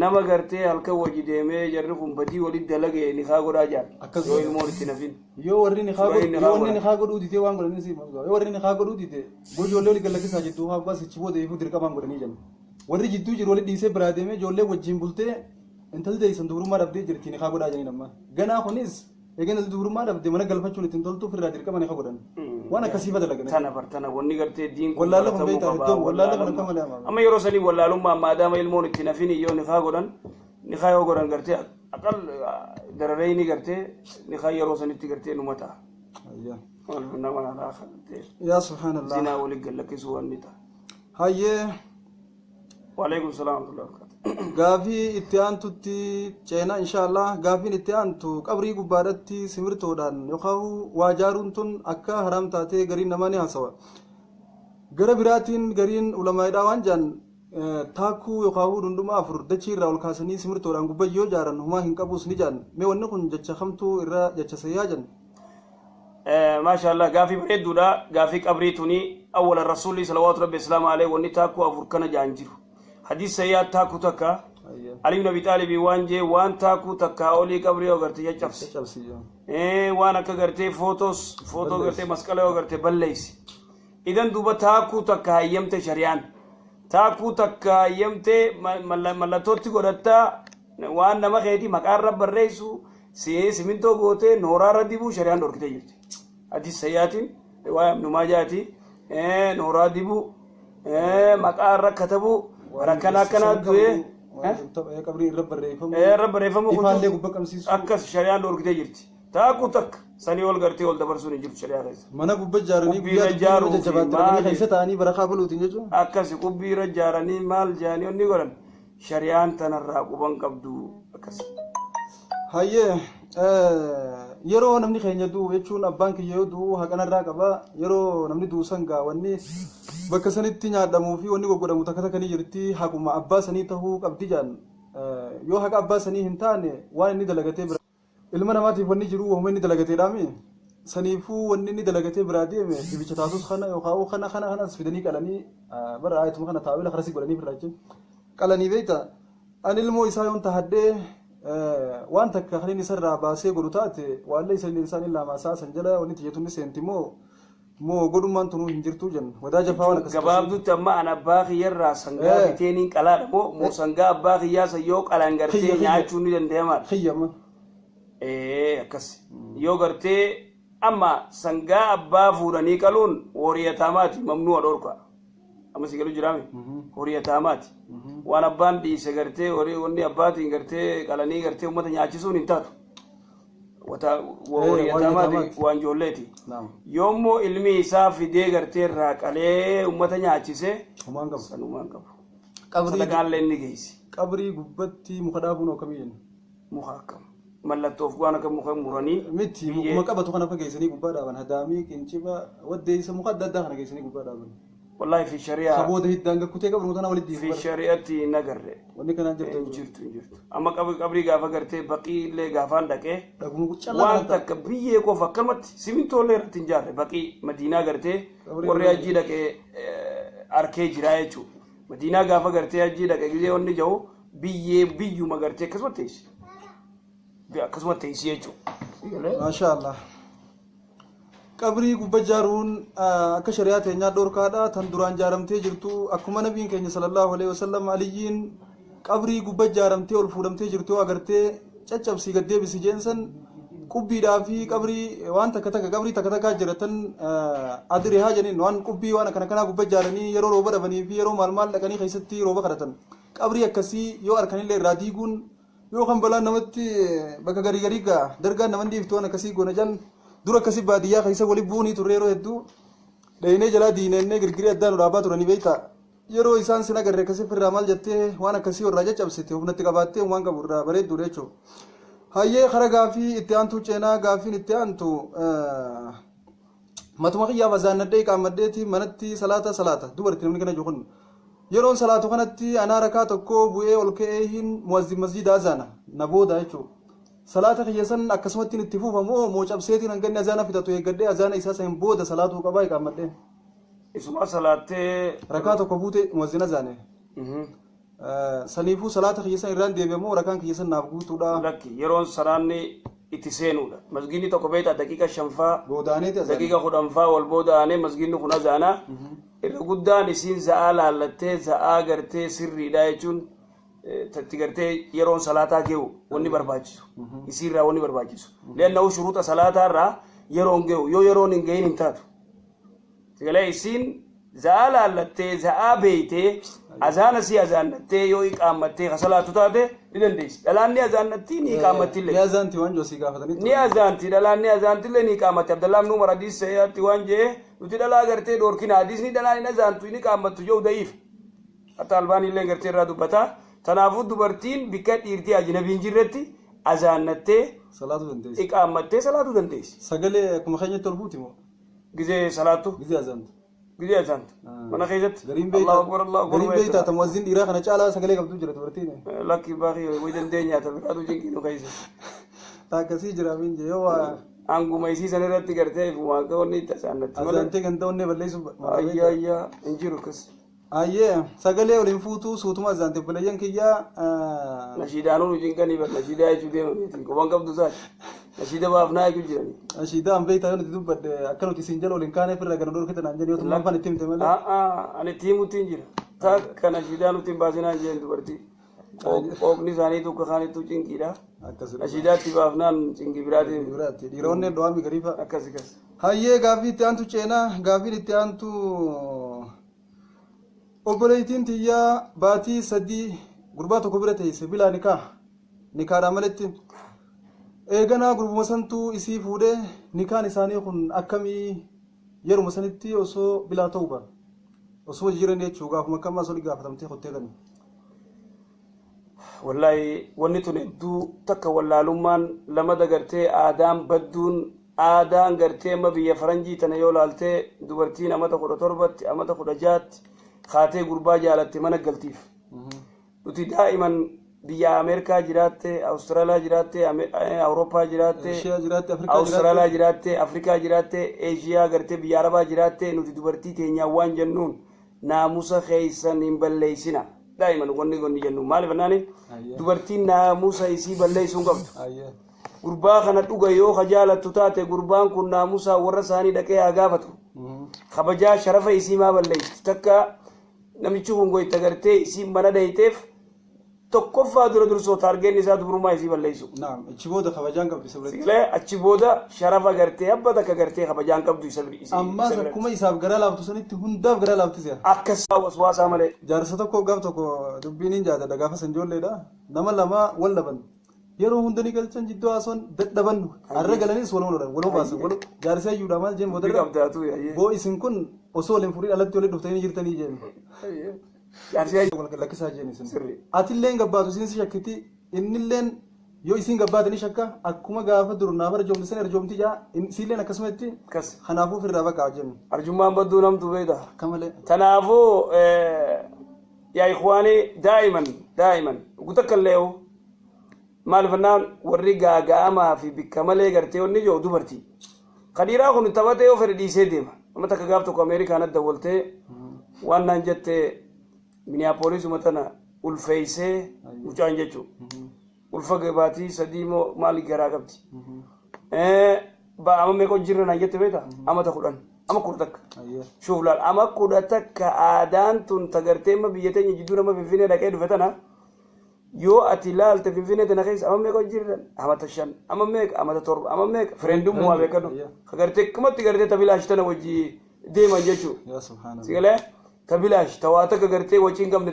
nama gartee halkan wajji deemee jarri kun badii walitti dalagee nikaa godhaa jaan. Akkas Yoo godhan. ilmoon itti nafin. Yoo warri nikaa Suuraa godhu inni yoo wanni godhan. nikaa godhuu didee waan godhanii si yoo warri nikaa godhuu dide gojoollee olii gallakkisaa jidduu haa baas ichi booda ifuu dirqamaan godhanii jenna. Warri jidduu jiru walitti dhiisee biraa deemee ijoollee wajjin bultee intalli teessan dubrummaa dhabdee jirti ni kaa godhaa jedhanii amma. Ganaa kunis egaa intalli dubrummaa dhabde mana galfachuun ittiin toltuuf irraa dirqama ni kaa godhan. Waan akkasii badalagan. Tana bar tana wanni gartee diin kun Wallaala kun baratamuu beektaa qaba, iddoo wallaala kun akka wallaalummaa. malee hamaadha. Amma yeroo sanii wallaalummaa maadaama ilmoon itti nafin yoo nikaa godhan, nikaa yoo godhan gartee aqal darareyni gartee nikaa yeroo sanitti gartee numa ta'a. Ayyaa. Nama alaa gartee Yaa subhaanallah. zinaa waliin gallakkisuu wanni ta'a. Hayyee. Waalaikum salaam wa rahmatullahi wa barakatuh. Gaafii itti aantutti ceena inshaallah. Gaafiin itti aantu qabrii gubbaadhatti simirtoodhaan yookaan waa jaaruun tun akka haraam taatee gariin namaa ni haasawa. Gara biraatiin gariin ulamaa'idhaa waan jaan taakkuu yookaan dhundhuma 4 dachii irraa ol kaasanii simirtoodhaan gubbaa yoo jaaran humaa hin qabus ni jaan. Mee wanni kun jecha kamtuu irra jecha sayyaa jan? Maashaallah, gaafii bareedduudha. Gaafii qabrii tuni awwala rasuulli salawaatu rabbi islaama alayhi wanni taakkuu 4 kana jaan jiru. Hadiis sayyaa taakkuu takka Ali ibn Abi Taalib waan jee waan taakkuu takka olii qabrii yoo garte caccabse. Caccabsi. Waan akka gartee footos footoo gartee masqala yoo garte balleessi. Idan duuba taakkuu takka hayyamte shari'aan. Taakkuu takka hayyamte mallattootti godhattaa waan nama keetii maqaa irra barreessu simintoo gootee nooraa irra dibuu shari'aan dhorkitee jirti. Hadiis sayyaatiin riwaaya Ibn Maajaati nooraa dibuu, maqaa irra katabuu, rakkana akkanaa du'ee Qabrii irra barreeffamu. Irra barreeffamu. Ifaallee gubbaa qabsiisu. Akkas shari'aan dhorkitee jirti. Taakkuu takka sanii ol gartee ol dabarsuun hin jirtu shari'aa keessa. Mana gubbaa ijaaranii Qubbii guyyaa irra ijaaruu fi jajjabaatti maali? keessa ta'anii barakaa buluutiin jechuun. Akkas qubbii irra ijaaranii maal jaanii onni godhan shari'aan tanarraa quban qabdu akkas. Hayyee, yeroo namni keenya du'u jechuun abbaan kiyya yoo du'u haqanarraa qaba. Yeroo namni du'u san gaa wanni bakka sanitti nyaadhamuu fi wanni goggodhamu takka takka ni jirti, haquma abbaa sanii tahuu qabdi jaan. Yoo haqa abbaa sanii hin taane waan inni dalagatee bira ilma namaatiif wanni jiru wahuma inni dalagateedhaami. Saniifuu wanni inni dalagatee biraa deeme dibicha taatus kana yookaan kana kana kanas fidanii qalanii bara ayatuma kana taawila karasii godhanii firraa jechuun qalanii beekta. Ani ilmoo isaa yoon tahadhee waan takka kan inni isarraa baasee godhu taate waan laysa lil insaani illaa maa sa'a san jala wanni xiyyeetu ni seenti moo godhummaan tunuu hin jirtu jenna wadaa jafaa waan akkasii. Gabaabdutti amma an abbaa kiyyarraa sangaa biteeniin qalaadha moo sangaa abbaa kiyyaa san yoo qalan gartee Kiyya, kiyya. nyaachuun ni danda'amaadha. Kiyyama. Akkas yoo gartee amma sangaa abbaa fuudhanii qaluun horii yataamaati, mamnu'a, dhorka. Amma si galu jiraame horii yataamaati. Waan abbaan dhiise gartee horii wanni abbaatiin gartee qalanii gartee uummata nyaachisuun hin taatu. Horii waan yataamaati yataamaati. waan ijoolleeti. Naam. Yoommoo ilmi isaa fidee gartee irraa qalee uummata nyaachise Humaan qabu. sanumaan qabu. Qabrii Sadaqaallee inni geessi. Qabrii gubbatti muka dhaabuun akkamii jenna? Muka akkam? Mallattoof waan akka muka muranii Miti, biyyee- mukuma qabatu kana fa geessanii gubbaa dhaaban, hadaamii, qinciba, waddeessa, muka adda addaa kana geessanii gubbaa dhaaban. Wallahi fi shari'aa Saboota hiddaan gakkutee qabru tana walitti fi dhiibu. shari'atti hin agarre. Wanni kanaan jirtu Hin jirtu, hin jirtu. Amma qabrii gaafa gartee baqii illee gaafaan dhaqee dhaguma callaa waan takka biyyee qofa akkanumatti simintoolee irratti hin jaarre. Baqii Madiinaa gartee Qabrii warri hajjii dhaqee arkee jiraa jechuudha. Madiinaa gaafa gartee hajjii dhaqee gisee wanni jiru biyyee biyyuma gartee akkasuma teessi. Akkasuma teessi jechuudha. Maasha Allah. Qabrii gubbaa ijaaruun akka shari'aa teenyaa dhorkaadha. Tan duraan ijaaramtee jirtu akkuma nabiin keenya sallallahu alaihi wasallam Aliyyiin qabrii gubbaa ijaaramtee ol fuudhamtee jirtu yoo agartee caccabsii gad deebisi jeensan, qubbiidhaa fi qabrii waan takka takka qabrii takka takkaa jira tan adrihaa jedhaniin, waan qubbii waan akkana kanaa gubbaa ijaaranii yeroo rooba dhabanii fi yeroo maal maal dhaqanii keessatti rooba kadhatan. Qabrii akkasii yoo arkanillee irraa diiguun yoo kan balaan namatti bakka garii garii gaa dargaan naman dhiiftu waan akkasii goona jan. Dura akkasii baadiyyaa keessa wali buunii turre, yeroo hedduu dheenee jalaa diinennee girgirii addaa nu dhaabaa turanii beektaa. Yeroo isaan sin agarre akkasii firraa maal jettee waan akkasii irraa caccabsite humnatti qabaattee waan qabu irraa bareedduudha jechuudha. Hayyee, kara gaafii itti aantu ceenaa. Gaafiin itti aantu matuma kiyyaaf azaannadhee qaammadheeti manatti salaata salaata dubarti namni kana jiru kun yeroon salaatu kanatti anaa rakaa tokko bu'ee ol ka'ee hin muazzin masjida azaana na booda jechuudha. Salaata kiyya san akkasumatti itti fuufamoo moo cabseetiin hanga inni azaana fixatu eeggadhee azaana isaa san booda salaatuu qabaa qaammadhee? Isuma salaattee. Rakaa tokko buute muazzin azaane. Saniifuu salaata kiyya san irraan deebi'amoo rakaan kiyya san naaf guutuudha? Lakki, yeroon salaanni itti seenuudha. Masgiidni tokko beektaa daqiiqa 5faa Boodaaneeti azaana. Daqiiqa 10faa wal booda aanee masgiidni kun azaanaa. Irra guddaan isiin za'aa laallattee, za'aa gartee sirriidha jechuun itti gartee yeroon salaataa ge'u wanni barbaachisu. Isiirraa wanni barbaachisu. Leannahu shuruuxa salaataarraa yeroon ge'u, yoo yeroon hin ge'in hin taatu. Sagalee isiin za'aa laallattee, za'aa beeytee, azaana si azaannattee, yoo iqaammattee ka salaatu taate ni dandeessi. Dhalaan ni azaannatti, ni iqaammattillee. Ni azaanti waan joosii gaafatanii. Ni azaanti, dhalaan ni azaantillee, ni iqaamatti. Abdallah ibn Umar hadiis sahihaatti waan jee, nuti dhalaa gartee dhoorkina, hadiisni dhalaan hin azaantu, hin iqaammattu jedhu da'iif. Hatta Albaanii illee gartee irraa dubbata. Tanaafuu dubartiin bikka dhiirtii ajnabiin jirretti azaannattee Salaatu dandeessi. Iqaammattee salaatuu dandeessi. Sagalee akkuma keenyatti ol fuuti moo? Gizee salaattu. Gizee azaantu. Gizee azaantu. Mana keessatti. Gariin Allahu beeytaa akbar, Allahu akbar. Gariin beeytaa ta mu'azzin dhiiraa kana caalaa sagalee qabdu jira dubartiin. Lakki baaqii way dandeenya, ta biraatu cinqiinu keessa. Ta akkasii jira miin jee yoo waa Hanguma isii san irratti gartee ifuma akka wanni itti azaannatti malee. Azaantee ganda onnee balleessuuf. Ayyaa, ayyaa, hin jiru akkas. Ayyee, sagalee ol hin fuutuu, suutuma azaante, obboleeyyan kiyyaa. Nashiidaanuu nu cinqanii bar, nashiidaa jechuu deemaniiti. Quban qabdu isaati. Nashiida baafnaa jechuu jiranii. Nashiidaa an beeytaa, yoo nuti dubbadde akka nuti isin jala ol hin kaaneef irra gana dhorkitan aan jedhu, yoo tummaan fan itti himte malee. Ani itti himutti hin jira. Takka nashiidaa nuti hin baasinaa jeen dubartii. Qooqni isaanii tokko kaanittuu cinqiidha. Akkasuma. Nashiidaatti baafnaan cinqii biraatiin. Biraatti dhiironni dho'aami gariifa. Akkas akkas. Hayyee, gaaffii itti aantu ceenaa. Gaaffiin itti aantu, obboleettiin tiyyaa baatii 3 gurbaa tokko bira teesse bilaa nikaa, nikaadhaan maletti. Eeganaa gurbuma santuu isii fuudhee, nikaan isaanii kun akkamii? Yeruma sanitti osoo bilaa ta'uu ba osoo jiran jechuu, gaafuma akkamaa osoo gaafatamtee kottee kan. Wallaahi, wanni tun hedduu takka wallaalummaan lama dagartee, aadaan badduun, aadaan gartee amma biyya faranjii tana yoo laaltee, dubartiin amata 17tti, amata 16tti kaatee gurbaa jaalatte mana galtiif. Nuti daa'iman biyya Ameerikaa jiraatte, Awustiraaliyaa jiraatte, Awurooppaa jiraatte, Eeshiyaa jiraatte, Afrikaa. Awustiraaliyaa jiraatte, Afrikaa jiraatte, Eeshiyaa gartee biyya Arabaa jiraatte, nuti dubartii teenyaan waan jennuun, naamusa keeysan hin balleeysina. Daa'iman wanni jennuun maaliif jennaani, dubartiin naamusa isii balleeysuu hin qabdu. Gurbaa kana dhuga yoo ka jaalattu taate, gurbaan kun naamusaa warra isaanii dhaqee haa gaafatu. Kabajaa sharafa isii maa balleeysiti? Takka namichi kun goyta gartee isii mana dhayiteef, tokkoffaa dura dursoo taargeenni isaa dubrummaa isii balleessu. Naam, achi booda kabajaan qabdi isa biratti. Sigilee achi booda sharafa gartee abba takka gartee kabajaan qabdu isa Ammaas isa biratti. Akkuma isaaf garaa laaftu sanitti hundaaf garaa laafti si'a. Akkas waswaasaa malee. Jaarsa tokko gaaf tokko dubbiin hin jaadadha, gaafa san ijoolleedha. Nama lama wal dhaban. Yeroo hunda ni galchan, jidduu haasoon dadhaban, har'a galanis waluma lolan, waluma baasan, waluma jaarsa iyyuudha maal jeen Dubbii booda qabdaatu yayyee. boo isin kun osoo waliin furii alatti walitti dhuftanii jirtanii jeen. Jaarsi Wal lakkisaa jeen isin. Sirrii. Atilleen gabbaatu isin si shakkiti, innilleen yoo isin gabbaate ni shakka, akkuma gaafa dur naaf arjoomti san arjoomti jaa, isiilleen akkasumatti Akkas. Kanaafuu ofirraa baqaa jennu. Arjummaan badduu namtu beekta. Akka malee. Kanaafuu yaa ikhwaanii, daa'iman daa'iman takka illee maal fannaan warri gaaga'amaa fi bikka malee gartee wanni jiru dubartii. Kadiiraa kun taphatee yoo fedhe dhiisee deema. Nama takka gaaf tokko Ameerikaan adda waltee waan naan jette, Minneapolisuma tana ulfeeysee mucaan jechuudha. Ulfa baatii 3 moo maali garaa qabdi. Ama meeqa jirra naan jette beektaa? Amata 10. Ama 11. Shuuf laal, ama 11 aadaan tun tagartee amma biyya teenya jidduu nama Finfinnee dhaqee dhufe tana yoo ati laalte, Finfinnee tana keessa ama meeqa jirran? Amata 5, ama meeqa, amata 7, ama meeqa, friendummaa beekadhu. Kagartee akkumatti gartee tabilaash tana wajji deeman jechuudha. Yaa subhaanallah. Sigalee tabilaash tawaa takka gartee wajji hin qabne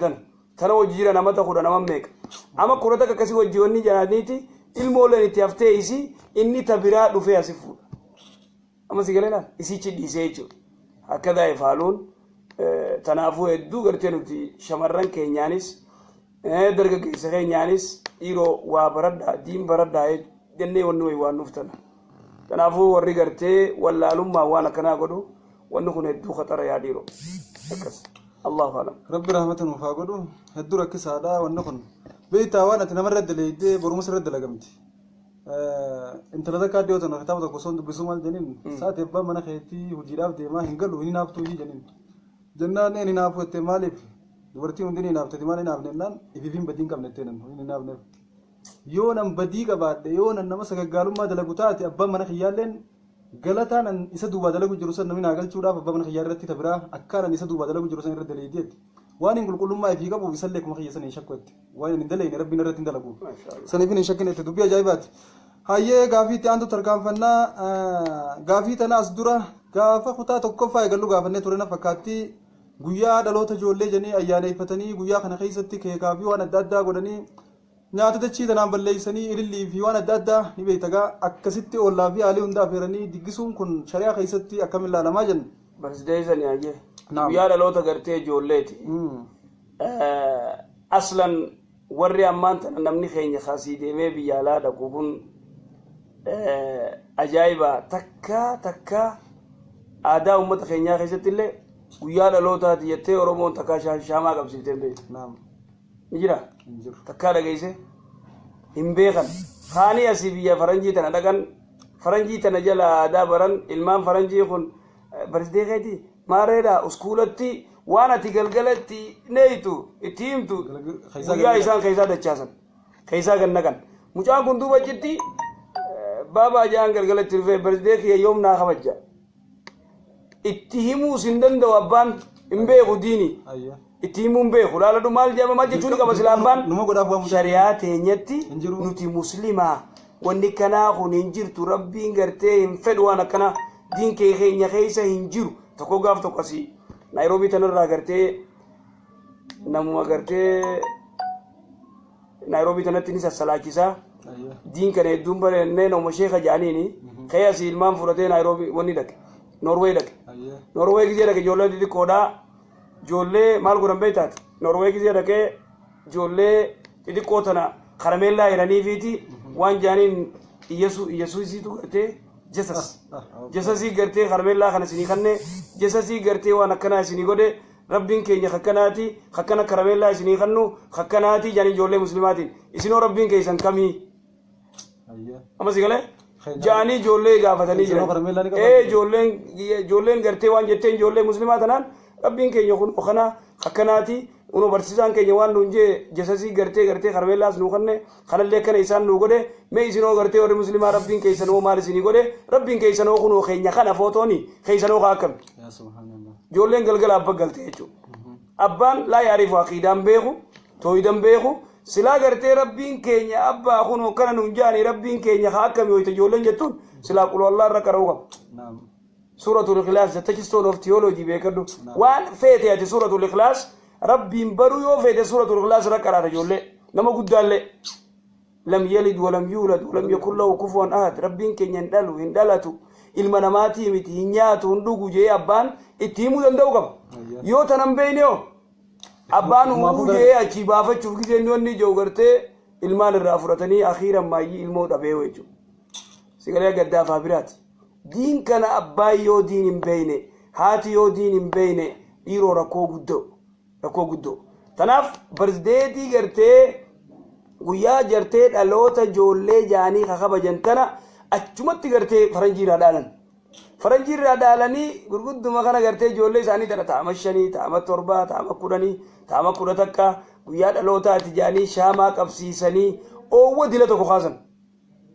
tana wajji jiran amata 10, ama meeqa, ama 11 akkasii wajji wanni jedhaniiti, ilmooleen itti haftee isii inni tabiraa dhufee asi fuudha. Amma sigalee laal, isichi dhiisee jechuudha. Akka daa'e faaluun tanaafuu hedduu gartee nuti shamarran keenyaanis dargaggeessa keenyaanis, dhiiroo waa baradhaa, diin baradhaa jennee wanni wayi waan nuuf tana. Kanaafuu warri gartee wallaalummaa waan akkanaa godhu, wanni kun hedduu khaxara yaa dhiiroo. Akkas. Allahu alam. Rabbi rahmata nuuf haa godhu, hedduu rakkisaadha wanni kun. Beektaa, waan ati namarra daleeydee boruma sirra dalagamti. Intala takka dhiyoo tana kitaaba tokko osoo dubbisuu maal jedhaniin, saati abbaan mana keetii hojiidhaaf deemaa hin galu, hin hinaaftuu jedhaniin. Jennaan een hinaafu jettee, maaliif dubartiin hundi ni hinaaftati, maal hinaafne jennaan, ifiif hin badiin qabne jettee nan hin hinaafneef. Yoo nan badii qabaadhe, yoo nan nama sagaggaalummaa dalagu taate, abbaan mana kiyyaalleen galataa nan isa duubaa dalagu jiru san namni naa galchuudhaaf abbaa mana kiyyaa irratti tabiraa akkaan isa duubaa dalagu jiru san irra daleeyti jetti. Waan hin qulqullummaa ifii qabuuf isallee kuma kiyya san hin shakku jetti. Waan hin dalayne Rabbiin irratti hin dalagu. Saniif hin shakkine jetti. Dubbii ajaa'ibaati. Hayyee, gaafii itti aantu tarkaanfannaa. Gaafii tana as dura gaafa kutaa tokkoffaa eegallu gaafannee ture na fakkaatti. Guyyaa dhaloota ijoollee jedhanii ayyaaneffatanii, guyyaa kana keessatti keekaa fi waan adda addaa godhanii, nyaata dachii tanaan balleessanii, ilillii fi waan adda addaa ni beektagaa, akkasitti ollaa fi haalii hunda affeeranii diggisuun kun shari'aa keessatti akkamiin ilaalamaa jenna? Birthday sani hayyee. Guyyaa dhaloota gartee ijoolleeti. Aslan warri ammaan tana namni keenya kasii deemee biyya alaa dhaqu kun ajaa'iba, takka takka aadaa uummata keenyaa keessatti illee guyyaa dhalootaati jettee Oromoon takka shaamaa qabsiiftee hin beektu. Ni jira? Hin jiru. Takkaa dhageesse hin beekan. Kaanii asii biyya faranjii tana dhaqan, faranjii tana jala aadaa baran. Ilmaan faranjii kun birthday keeti maareedha uskuulatti waan ati galgala itti neeytu itti himtu keessaa guyyaa isaan keessaa dachaasan, keessaa gannaqan. Mucaan kun duuba achitti baabaa jaan galgala itti dhufee, "Birthday kiyya yoom naa kabajja?" Itti himuus hin danda'u, abbaan hin beeku diini. Itti himuu hin beeku. Laaladhu, maal jedhama, maal jechuun qaba sila abbaan? Numa godhaaf waan mucaa shari'aa teenyatti Hin jiru. Nuti muslimaa, wanni kanaa kun hin jirtu, Rabbiin gartee hin fedhu, waan akkana diin kee keenya keessa hin jiru. Tokko gaaf tokko asii Naayiroobii tanarraa gartee namuma gartee Naayiroobii tanatti ni sassalaachisaa. Diin kana hedduun barannee nama sheeka jedhaniini ka'ee asii ilmaan fudhatee Naayiroobii wanni dhaqe, Noorweey dhaqe. Noorweey gizee dhaqe, ijoollee xixiqqoodhaa, ijoollee maal godhan beektaati? Noorweey gizee dhaqee ijoollee xixiqqoo tana karameellaa hiraniifiiti waan jedhaniin, Iyyasuusiitu gartee Jesus Jesusii gartee karameellaa kana isinii kanne, Jesusii gartee waan akkanaa isinii godhe, Rabbiin keenya kakkanaati, kakkana karameellaa isinii kannu kakkanaati jedhanii ijoollee muslimaatiin, "Isinoo Rabbiin keessan kamii?" Amma si galee ja'anii ijoollee gaafatanii Isinoo jiran. karameellaa ni qabaatu? Ee, ijoolleen gartee waan jetteen, ijoollee muslimaa tanaan, "Rabbiin keenya kun kana akkanaati, unoo barsiisaan keenya waan nuun jee, Jesusii gartee karameellaas nuu kanne, kanallee akkana isaan nuu godhe. Mee isinoo gartee warri muslimaa Rabbiin keessan hoo maal isinii godhe? Rabbiin keessan hoo kunoo keenya kana footooni keessan hoo akkami?" Yaa subhaanallah. Ijoolleen galgala abba galte jechuudha. Abbaan laa yaarifu, aqiidaan beeku, tooyidan beeku, silaa gartee Rabbiin keenya abbaa kunoo kana nuun jaanii, Rabbiin keenya haa akkamii hoyte ijoolleen jettuun, silaa qul Allah irra qara'uu qaba. Suuratul Ikhlaas, the touchstone of theology, beekadhu. Waan feete ati Suuratul Ikhlaas Rabbiin baruu yoo feete, Suuratul Ikhlaas irra qaraata ijoollee nama guddaallee. Lam yalid walam yuulad walam yakun lahu kufuwan ahad. Rabbiin keenya hin dhalu, hin dhalatu, ilma namaatii miti, hin nyaatu, hin dhugu jee abbaan itti himuu danda'u qaba. Yoo tanan beeyne hoo, abbaan uumuu jee achii baafachuuf giseen wanni ija'u gartee ilmaan irraa fudhatanii akhiiran maayyii ilmoo dhabee jechuudha. Sigalee gaddaafaa biraati. Diin kana abbaan yoo diin hin beeyne, haati yoo diin hin beeyne, dhiiroo rakkoo guddoo, rakkoo guddoo. Tanaaf birthday gartee guyyaa jartee dhaloota ijoollee jaanii kakabajan tana achumatti gartee faranjiirraa dhaalan. Faranjiirraa dhaalanii gurgudduma kana gartee ijoollee isaanii tana ta'ama 5, ta'ama 7, ta'ama 10, ta'ama 11 guyyaa dhalootaati jaanii shaamaa qabsiisanii oowwa dila tokko kaasan.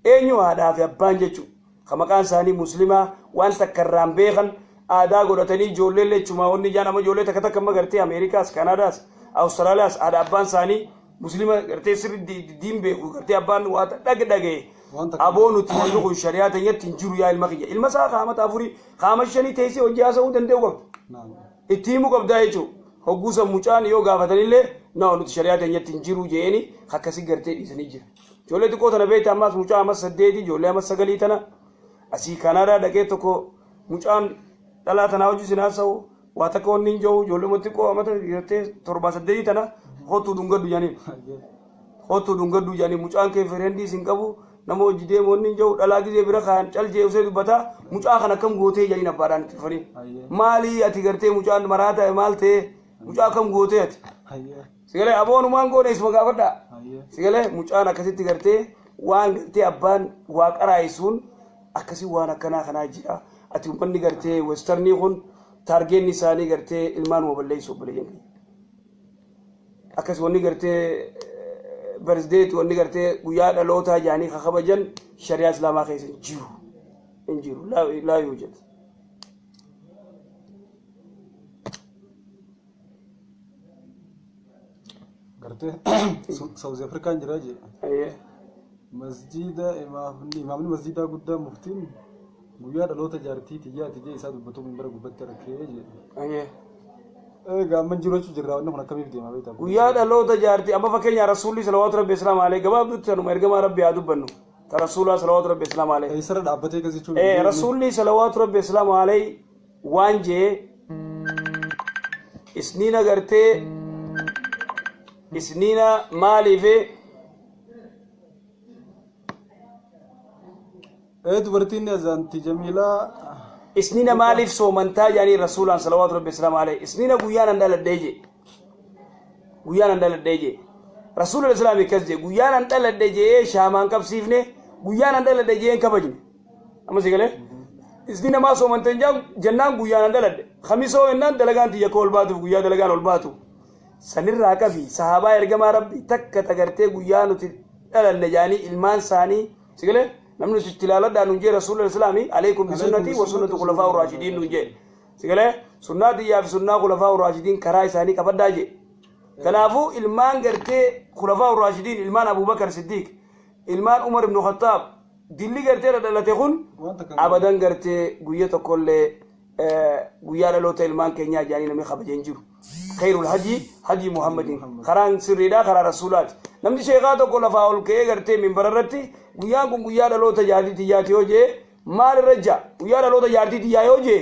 Eenyu? Haadhaa fi abbaan jechuudha. Ka maqaan isaanii muslimaa waan takka irraan beekan aadaa godhatanii ijoollee lechumaa wanni jaan amma ijoollee takka takka amma gartee Ameerikaas, Kanaadaas, Awustiraaliyaas haadha abbaan isaanii muslima gartee sirri diin beeku, gartee abbaan waa dhagdhagee Waan takka aboo nuti wanni kun shari'aa teenyatti hin jiru yaa ilma kiyya. Ilma isaa kaamata 4, kaama 5 teessee hojii haasa'uu danda'u qabda. Itti himuu qabdaa jechuudha. Hogguusa mucaan yoo gaafatanillee, "Na nuti shari'aa teenyatti hin jiru" jeeni akkasii gartee dhiisanii jira. Ijoollee xiqqoo tana beekta, ammaas mucaa ammas 8, ijoollee ammas 9 tana asii Kanaadaa dhaqee tokko mucaan dhalaa tanaa hojii sin haasa'u, waa takka wanni hin jiru, ijoollee xiqqoo amata gartee 7, 8 tana, "Kottuu dhungadhu" jedhaniin. "Kottuu dhungadhu" jedhanii, mucaan kee friendii sin qabu, nama hojii deemu wanni hin jiru, dhalaa gizee bira kaayan cal jee usee dubbataa, "Mucaa kana akkam gootee?" jedhaniin abbaadhaan itti dhufanii. "Maali ati gartee mucaan maraa ta'e, maal ta'e, mucaa akkam gootee ati?" Sigalee aboonumaan goone isuma gaafadhaa. Sigalee mucaan akkasitti gartee waan gartee abbaan waa qaraayisuun akkasii waan akkanaa kanaa jira. Ati uummanni gartee westernii kun targetni isaanii gartee ilmaan balleessu, obboleeyyan keenya. Akkas wanni gartee Birthday wanni gartee guyyaa dhalootaa jaanii kabajan shari'aa islaamaa keessa hin jiru. Hin jiru. Laa yuujad. Gartee Saawuz Afrikaan jira jee. Ayyee. Masjiida imaamni masjiidaa guddaa muftiin guyyaa dhaloota jaartii xiyyaati jee isaa dubbatu minbara gubbatti argee jee. Ayyee. Egaa amma jiru jechuun jirra wanni kun akkamiif deema beektaa? Guyyaa dhaloota jaartii amma fakkeenya rasuulli salawaatu rabbi islaam alee gabaabduutti sanuma ergamaa rabbi haa dubbannu. Ta rasuulaa salawaatu rabbi islaam alee. Eessarra dhaabbatee akkas jechuun. Rasuulli salawaatu rabbi islaam alee waan jee isniina gartee isniina maaliif Dubartiin azaanti Jamiilaa. Isniina maaliif soomantaa jedhanii rasuulaan salawaatu rabbi islaam alee isniina guyyaan an dhaladhee jee guyyaan an dhaladhee jee rasuulul islaam akkas jee guyyaan an dhaladhe jee shaamaan qabsiifne guyyaan an dhaladhe jee hin kabajne amma si galee isniina maa soomanteen jennaan guyyaan an dhaladhe khamisoo jennaan dalagaan tiyya akka ol baatuuf guyyaa dalagaan ol baatu sanirraa qabi sahaabaa ergamaa rabbi takka tagartee guyyaa nuti dhalanne jaanii ilmaan isaanii si galee namni nuti itti ilaaladhaa nuun jee rasuulul islaami alaykum bisunnatii wa sunnati khulafaa raashidiin nuun jee si galee sunnaa tiyyaa fi sunnaa khulafaa raashidiin karaa isaanii qabadhaa jee kanaafuu ilmaan gartee khulafaa raashidiin ilmaan Abubakar Siddiq ilmaan Umar ibn Khattaab dilli gartee dhalate kun abadan gartee guyya tokkollee guyyaa dhaloota ilmaan keenyaa jaanii namni kabajee hin jiru. Khairul hadi hadi Muhammadin karaan sirriidhaa karaa rasuulaati. Namni sheekaa tokko lafaa ol ka'ee gartee minbara irratti guyyaan kun guyyaa dhaloota jaartii tiyyaati yoo jee maal irra jaa guyyaa dhaloota jaartii tiyyaa yoo jee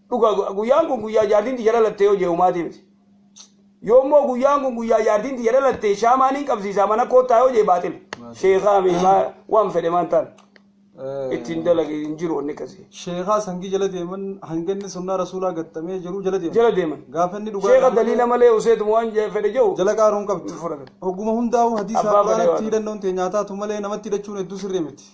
dhuga guyyaan kun guyyaa jaartiin tiyya dhalatte yoo jee humaatii miti. Yoommoo guyyaan kun guyyaa jaartiin tiyya dhalatte shaamaan hin qabsiisaa mana koottaa yoo jee baaxil. Sheekaa mi waan fedhe maan ta'an ittiin dalage hin jiru wanni akkasii. Sheekaa sangii jala deeman hanganni sunnaa rasuulaa gattamee jiru jala deeman. Jala deeman. Gaafa inni dhugaa. Sheeka daliila malee useetuma waan fedhe jiru. Jala qaaruun qabdi. Fudhatan. Oguma hundaa'u hadiisa Abbaa fedhe quraanatti waan. hidhannoon ta'e nyaataatu malee namatti hidhachuun hedduu sirrii miti.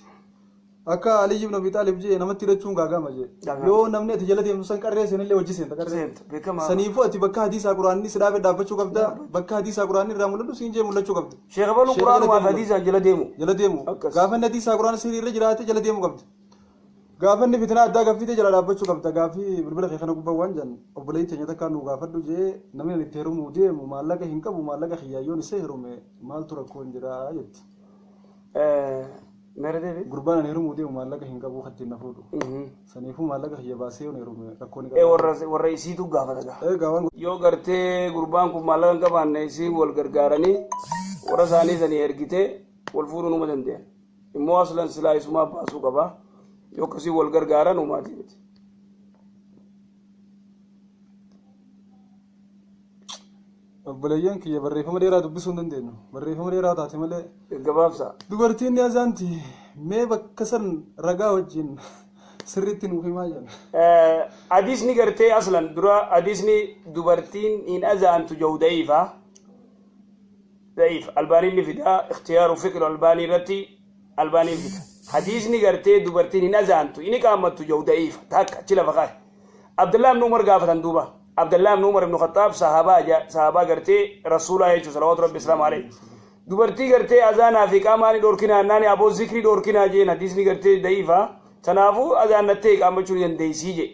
Akka Aliyyi ibn Abi Xaalib jee namatti hidhachuun gaagama jee. Gaagama. Yoo namni ati jala deemtu san qarree seenillee hojii seenta qarree. Seenta beekamaa. Saniifuu ati bakka hadiisa quraanni si dhaabe dhaabbachuu qabda. Bakka hadiisa quraanni irraa mul'atu siin jee mul'achuu qabda. Sheeka baluu Sheeka quraanumaa fi jala deemu. hadiisaan jala deemu. Jala deemu. Akkas. Gaafa inni hadiisa quraana sirrii irra jiraate jala deemu qabda. Gaafa inni fitinaa addaa gaffite jala dhaabbachuu qabda. Gaafii bilbila kee kana gubbaa waan jedhan obboleettii teenya takkaa nu gaafadhu jee namni ani itti heerumuu deemu maallaqa hin qabu maallaqa kiyyaayyoon isa heerume maaltu rakkoon jira jetti. Meera deebi. Gurbaan ani heerumuu deemu maallaqa hin qabu kattiin na fuudhu. Saniifuu maallaqa kiyya baasee yoon heerume rakkoo ni qaba. Warra isiitu gaafata gaa. Egaa waan Yoo gartee gurbaan kun maallaqa hin qabaanne isiin wal gargaaranii warra isaanii sanii ergitee wal fuudhuu numa danda'an. Immoo aslan silaa isumaa baasuu qaba. Yoo akkasii wal gargaaran humaatii miti. Obboleeyyan kiyya barreeffama dheeraa dubbisuu hin dandeenyu. Barreeffama dheeraa taate malee. Gabaabsa. Dubartiin ni azaanti mee bakka san ragaa wajjin sirriitti nuuf himaa jedhan. Hadiisni gartee aslan dura hadiisni dubartiin hin azaantu jiru da'iifa. Da'iif albaaniin ni fida ikhtiyaaru fiqru albaanii irratti albaaniin fida. Hadiisni gartee dubartiin hin azaantu inni qaammattu jiru da'iifa takka achi lafa kaa'e. Abdullah ibn Umar gaafatan duuba. Abdullah ibn Umar ibn Khattaab sahaabaa gartee rasuulaa jechuun salawaatu rabbi islaam alayhi. Dubartii gartee azaanaa fi qaamaan dhorkinaa naani aboo zikrii dhorkinaa jeen hadiisni gartee da'iifa. Kanaafuu azaannattee qaammachuu ni dandeessii jee.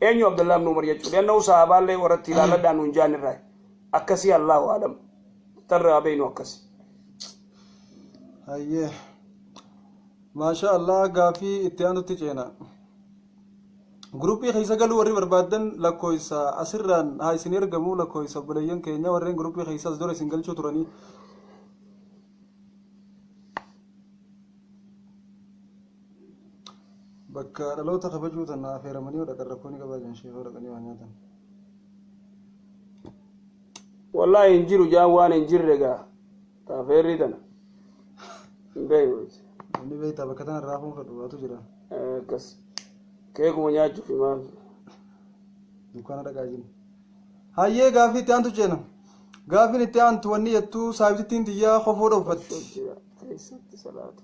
Eenyu Abdullah ibn Umar jechuudha. Yannoo sahaabaallee warratti ilaalladhaan nuun jaan irraa. Akkasii Allahu alam. Tarraa beenu akkasi. Hayyee. Maasha Allah gaafii itti aanutti ceena. Guruppii keessa galuu warri barbaadan lakkoofsa asirraan haa isin ergamu lakkoofsa obboleeyyan keenya warreen guruppii keessa as dura isin galchuu turanii. Bakka dhaloota kabajuu tana affeeramanii yoo dhaqan rakkoo ni qabaa jiran sheekoo dhaqanii waa nyaatan. Wallaahi hin jiru jaan waan hin jirre gaa. Taafeerri tana. Hin beeku. Namni beektaa bakka tana raafuun fedhu waatu jira. Akkas. Keekuma nyaachuuf maal. Dukkaana dhaqaa jiru. Hayyee gaafii itti aantu ceena. Gaafiin itti aantu wanni jettuu saayibtittiin xiyyaa kofoo dhoofatti. Keessatti salaatu.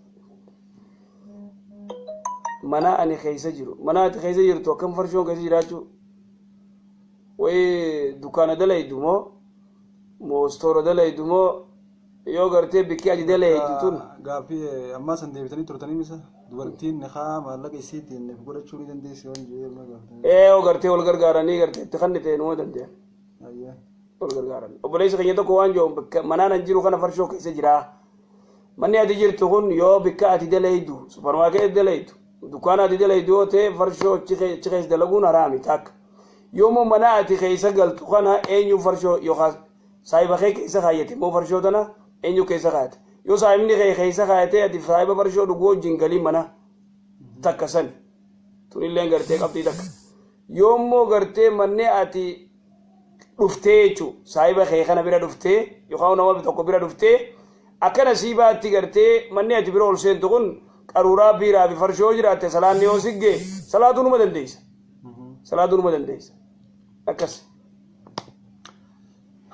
Mana ani keessa jiru. Mana ati keessa jirtu akkam farshoon keessa jiraachuu? Wayii dukkaana dalaydu moo? Moo stoora dalaydu moo? Yoo gartee bikki ati daleeytu tun Gaaffii ammaa san deebitanii turtanii misa dubartiin nikaa maallaqa isiitiin if godhachuu ni dandeessi waan jedhee nama gaafatanii. Ee, yoo gartee wal gargaaranii gartee itti kannite numa danda'an. Ayyee. Wal gargaaran. Obboleessi keenya tokko waan jiru, bakka manaan an jiru kana farshoo keessa jira. Manni ati jirtu kun yoo bikka ati daleeydu, supermarket daleeydu, dukkaana ati daleeydu yoo ta'e, farshoo achi keessa dalaguun haraami takka. Yoommoo mana ati keessa galtu kana eenyu farshoo yookaan saahiba kee keessa kaayyate immoo farshoo tana eenyu keessa kaayate? Yoo saahibni kee keessa kaayate, ati saahiba farshoo dhuguu wajjin galii mana takka sani. Tunillee gartee qabxii takka. Yoommoo gartee manni ati dhuftee jechuun saahiba kee kana bira dhuftee yookaan nama tokko bira dhuftee akkana siibaatti gartee manni ati bira ol seentu kun qaruuraa biiraa fi farshoo jiraatte, salaanni yoo siggee salaatuu numa dandeessa. Salaatuu numa dandeessa. Akkas.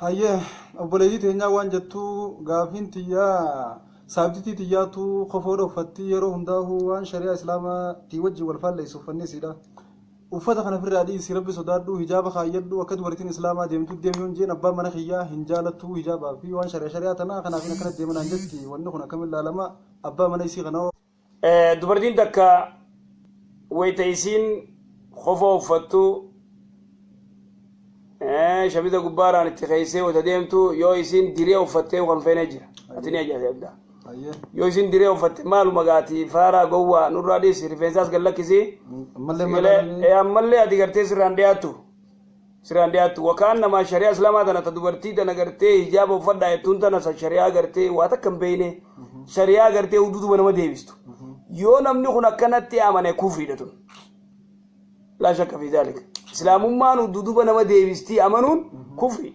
Hayyee, obboleettii teenyaa waan jettuu, gaafiin tiyyaa saabtitii tiyyaatu kofoodha uffatti, yeroo hundaa'uu waan shari'aa islaamaa tii wajjin wal faalleessu uffanni isiidha. Uffata kana ofirraa dhiisi, rabbi sodaadhu, hijaaba kaayyadhu, akka dubartiin islaamaa deemtu deemi yoon jeen, abbaan mana kiyyaa hin jaalattu hijaabaa fi waan shari'aa tanaa, kanaaf akkana deemanaan jetti. Wanni kun akkamiin ilaalama abbaa mana isii kanaa? Dubartiin takka wayita isiin kofoo uffattu, shamida gubbaaraan itti keeysee wayita deemtu, yoo isiin diree uffattee kan feene jira, ati ni ajaa'ibda. Yoo isiin diree uffatte, maaluma gaati faaraa gowwaa nurraa dhiisi, rifeensaas gad lakkisi. Ammallee Ammallee ati gartee sirraan dhiyaattu, sirraan dhiyaattu. Wakaan namaa shari'aa islaamaa tana ta dubartii tana gartee hijaaba uffadhaa jettuun tana san shari'aa gartee waa takka hin beeyne, shari'aa gartee huduuduma nama deebistu. Yoo namni kun akkanatti amane, kufriidha tun, laa shakka fi dhaalika. Islaamummaan huduuduba nama deebistii amanuun kufri,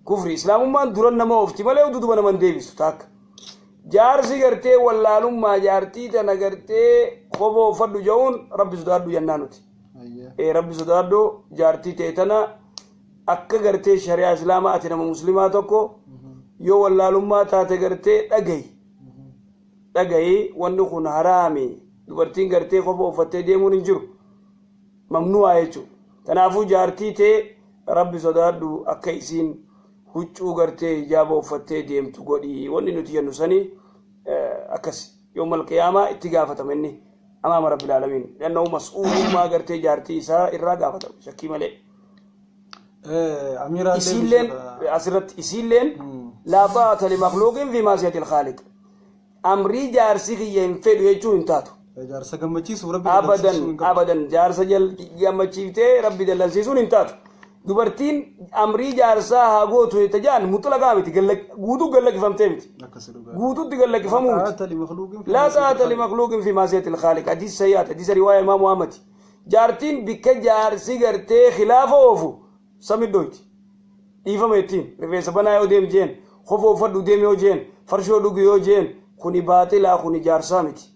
kufri. Islaamummaan duran nama oofti malee huduuduba nama hin deebistu takka. Jaarsi gartee wallaalummaa jaartii tana gartee kofoo uffadhu ja'uun, rabbi sodaadhu jennaa nuti. Rabbi sodaadhu, jaartii ta'e tana akka gartee shari'aa islaamaa, ati nama muslimaa tokko, yoo wallaalummaa taate gartee dhagayi, dhagayi, wanni kun haraami. Dubartiin gartee kofa uffattee deemuun hin jiru, mamnu'aa jechuudha. Kanaafuu jaartii ta'e rabbi sodaadhu, akka isiin huccuu gartee hijaaba uffattee deemtu godhi. Wanni nuti jennu sani akkas. Yoomal qiyaamaa itti gaafatama inni amaama rabbil aalamiin, lannahu mas'uulummaa gartee jaartii isaa irraa gaafatama shakkii malee. Isiilleen asirratti isiilleen laa xaa'ata limakluuqin fi maasiyatil khaaliq, amrii jaarsi kiyya hin fedhu jechuu hin taatu. Jaarsa gammachiisuuf rabbi Abadan, abadan, jaarsa gammachiiftee rabbi dallansiisuun hin taatu. Dubartiin amrii jaarsaa haa gootu jette jaan mutlaqaa miti, guutuu gallakkifamtee miti. Guutuutti gallakkifamuu miti. Laa xaa'ata limakluuqin fi maasiyatil khaaliq, hadiis sayyaat, hadiisa riwaaya imaamu Ahmad. Jaartiin bikka jaarsi gartee khilaafa oofu samidhoyti. Dhiifama ittiin rifeensa banaa yoo deem jeen, kofoo uffadhu deem yoo jeen, farshoo dhugu yoo jeen, kuni baaxilaa, kuni jaarsaa miti.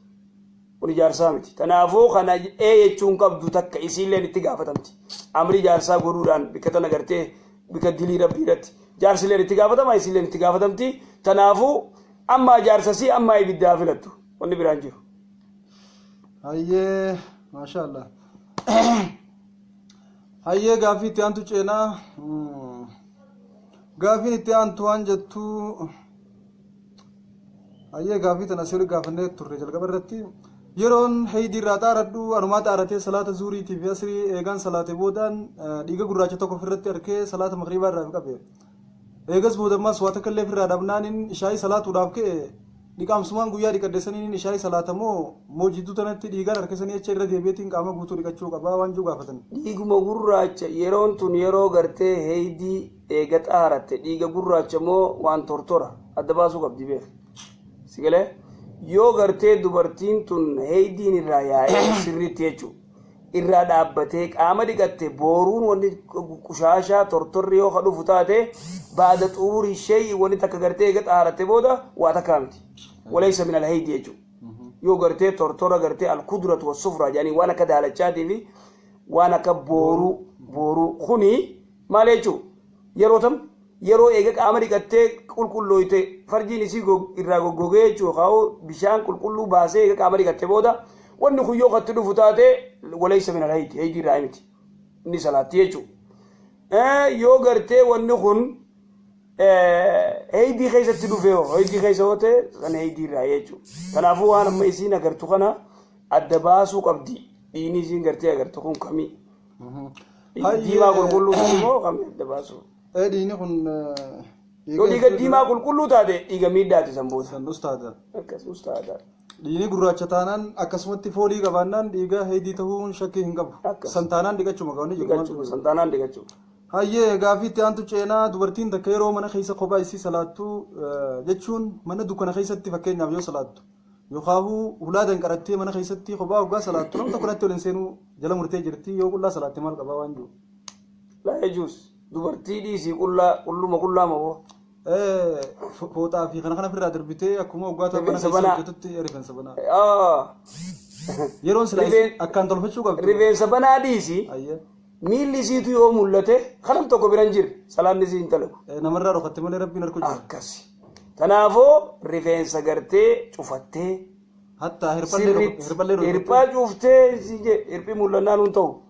Kuni jaarsaa miti. Kanaafuu kana ee jechuun qabdu takka, isiilleen itti gaafatamti. Amri jaarsaa godhuudhaan bikka tana gartee bikka dilii rabbii irratti jaarsilleen itti gaafatama, isiilleen itti gaafatamti. Kanaafuu ammaa jaarsasii ammaa ibiddaa filattu, wanni biraan jiru. Hayyee, maashaallah. Hayyee, gaaffii itti aantu ceenaa. Gaaffiin itti aantu waan jettu, hayyee, gaaffii tana asii oli gaafannee turre jalqaba irratti. Yeroon heydii irraa xaaradhu, anumaa xaaratee salaata zuuriitii fi asrii eegaan salaate boodaan dhiiga gurraacha tokko ofirratti arkee salaata magriibaa irraa qabe. Eegas boodammaas waa takka illee ofirraa dhabnaaniin ishaayii salaatuudhaaf ka'e, dhiqaamsumaan guyyaa dhiqadde saniin ishaayii salaatamoo moo jidduu tanatti dhiigaan harkisanii jecha irra deebi'eetiin qaama guutuu dhiqachuu qabaa waan jiru gaafatan. Dhiiguma gurraacha yeroon tun yeroo gartee heydii eega xaaratte dhiiga gurraacha moo waan tortora adda baasuu qabdi beek. Sigalee yoo gartee dubartiin tun heydiin irraa yaa'ee sirriitti jechuudha. Irraa dhaabbatee qaama dhiqatte, booruun wanni qushaashaa tortorri yoo ka dhufu taate, baada xuurii shay'i wanni takka gartee eega xaaratte booda waa takkaa miti. Walaysa min alheydi jechuudha. Yoo gartee tortora gartee alkudratu wasufraa jedhanii waan akka daalachaatii fi waan akka booruu kuni maal jechuudha? Yeroo tam yeroo eega qaama dhiqattee qulqullooyte, farjiin isii irraa goggogee jechuudha, kaa'u bishaan qulqulluu baasee eega qaama dhiqatte booda wanni kun yoo katti dhufu taate, walaysa min alhaydi, heydii irraa miti, inni salaatti jechuudha. Yoo gartee wanni kun Heydii keessatti dhufe hoo, heydii keessa yoo ta'e san heydii irraa jechuudha. Kanaafuu waan amma isiin agartu kana adda baasuu qabdi. Dhiigni isiin gartee agartu kun kamii? Diimaa qulqulluu sun immoo kamii adda baasuu? Dhiigni kun Yoo dhiiga diimaa qulqulluu taate, dhiiga miidhaati san booda. San ustaada. Akkas ustaada. Dhiigni gurraacha taanaan, akkasumatti foolii qabaannaan, dhiiga heydii ta'uun shakkii hin qabu. Akkas. San taanaan dhiqachuma qabni jiru. Dhiqachuu, san taanaan dhiqachuu. Hayyee, gaafii itti aantu ceenaa. Dubartiin takka yeroo mana keessa kophaa isii salaattu, jechuun mana dukkana keessatti fakkeenyaaf yoo salaattu, yookaan hulaa danqarattee mana keessatti kophaa hoggaa salaattu, nama tokko natti ol hin seenuu jala murtee jirti, yoo qullaa salaatte maal qabaa waan jiru. Laa yajuus, dubartii dhiisii, qullaa qulluma qullaa moo? Fooxaa fi kana kana ofirraa darbitee akkuma hoggaa ta'u mana Rifeensa keessa banaa. hojjetutti rifeensa banaa. Yeroon silaa akkaan tolfachuu qabdu. Rifeensa banaa dhiisii, Hayyee. miilli isiitu yoo mul'ate, kanam tokko biran jirre, salaanni isii hin dalagu. Namarraa dhokatte malee Rabbiin harku jira. Akkasi. Kanaafuu rifeensa gartee cufattee Hattaa hirphallee sirriitti hirphallee dhokatte. Hirphaa cuftee si je hirphii mul'annaan hin ta'u.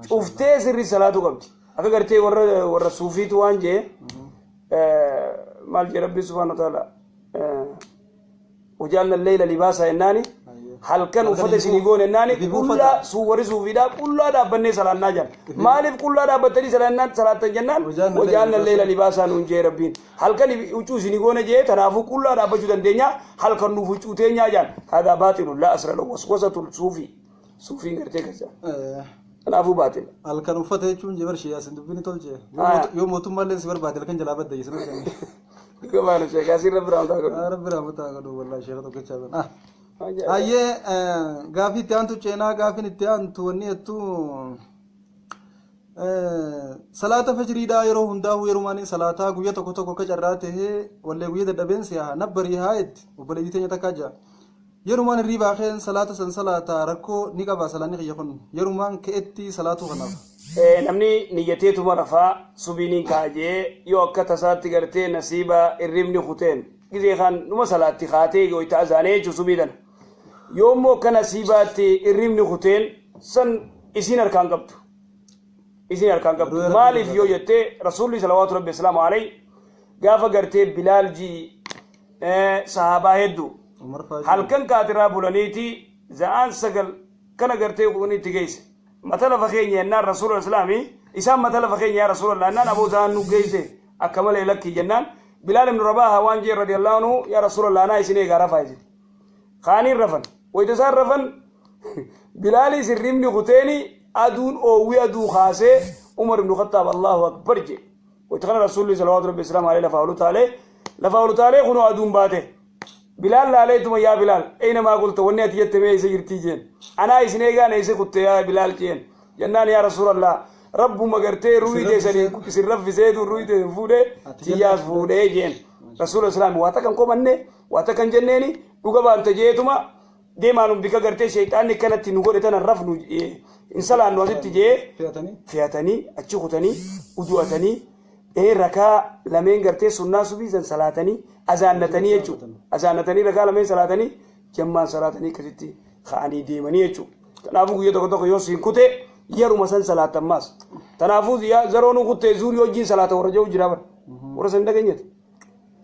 Cuftee sirri salaatu qabdi. Akka gartee warra suufiitu waan jee, maal jee Rabbi subhaanahu wa ta'ala, "وجعلنا الليل لباسا" jennaani, halkan uffata isinii goone jennaani, qullaa warri suufiidhaa qullaa dhaabbannee salaannaa jedhan. Maaliif qullaa dhaabbattanii salaannaan salaattan jennaan, "وجعلنا الليل لباسا" nuun jee Rabbiin, halkan huccuu isinii goone jee, kanaafuu qullaa dhaabbachuu dandeenya, halkan nuuf huccuu teenyaa jedhan. هذا باطل لا أصل له, وسوسة الصوفي, suufiin gartee keessa, kanaafuu baaxila. Halkan uffata jechuun jebar shiyaasin dubbini tolche. Yoo mootummaallee si barbaade halkan jalaa badda yeessan argame. Gabaana sheekaa sirra biraan ta'a godhu. Rabbi rahmataa godhu, wallahi sheeka tokkochaa sana. Hayyee, gaafii itti aantu ceenaa. Gaafiin itti aantu wanni jettu, salaata fajriidhaa yeroo hundaa'u yeroo salaataa guyya tokko tokko akka carraa tahee wallee guyya dadhabeen si'a nabbarii haa jetti obboleettii teenya takkaa jira. Yerumaan hirriibaa keen salaata san salaataa rakkoo ni qaba salaanni kiyya kun yerumaan ka'etti salaatuu kanaaf? Namni niyyateetuma rafaa subiiniin kaajee, yoo akka tasaatti gartee nasiiba hirribni kuteen gizee kan numa salaatti kaatee yoo itti azaanee jechuun subii tana. Yoo immoo akka nasiibaatti hirribni kuteen, san isiin harkaan qabdu. Isiin harkaan qabdu. Maaliif yoo jettee, Rasuulli salawaatu rabbi islaamu alayhi gaafa gartee Bilaal ji sahaabaa hedduu halkan kaatiraa bulaniiti za'aan 9 kana gartee kun itti geesse. Mata lafa keenya jennaan, Rasuula Islaamii isaan mata lafa keenya, "Yaa Rasuulallah" jennaan, "Aboo, za'aan nu geesse akka malee lakkii" jennaan, Bilaal ibnu Rabaaha waan jee radiyallahu anhu, "Yaa Rasuulallah, anaa isin eegaa, rafaa isin." Kaaniin rafan. Wayita isaan rafan, Bilaalis hirribni kuteeni, aduun oowwii aduu kaasee, Umar ibnu Khattaab "Allahu akbar" jee. Wayita kana Rasuulli salawaatu rabbi islaam alayhi lafaa olu taalee, lafaa olu taalee, kunoo aduun baate. Bilaal laaleetuma, "Yaa Bilaal, eenamaa qulta, wanni ati jette mee isa jirtii?" jeen. "Anaa isin eegaan eessa kutte, yaa Bilaal?" jeen. Jennaan, "Yaa Rasuulallah, Rabbuma gartee ruuhii teessanii isin raffiseetu ruuhii teessan fuudhee tiyyaas fuudhee" jeen. Rasuula Islaam waa takkan qomanne, waa takkan jenneeni, dhuga baanta jeetuma deemaan bika gartee sheexaanni kanatti nu godhe tana rafnu hin salaannu asitti jee. Fe'atanii. Fe'atanii achi kutanii udu'atanii, rakaa lameen gartee sunnaa subii san salaatanii azaannatanii jechuudha. Azaannatanii rakaa lameen salaatanii, jammaan salaatanii, akkasitti ka'anii deemanii jechuudha. Kanaafuu guyyaa tokko tokko yoo siin kute, yeruma san salaatammaas. Kanaafuu zaroo nu kuttee zuurii wajjin salaata warra jiru jira bara. Warra san dhageenyati.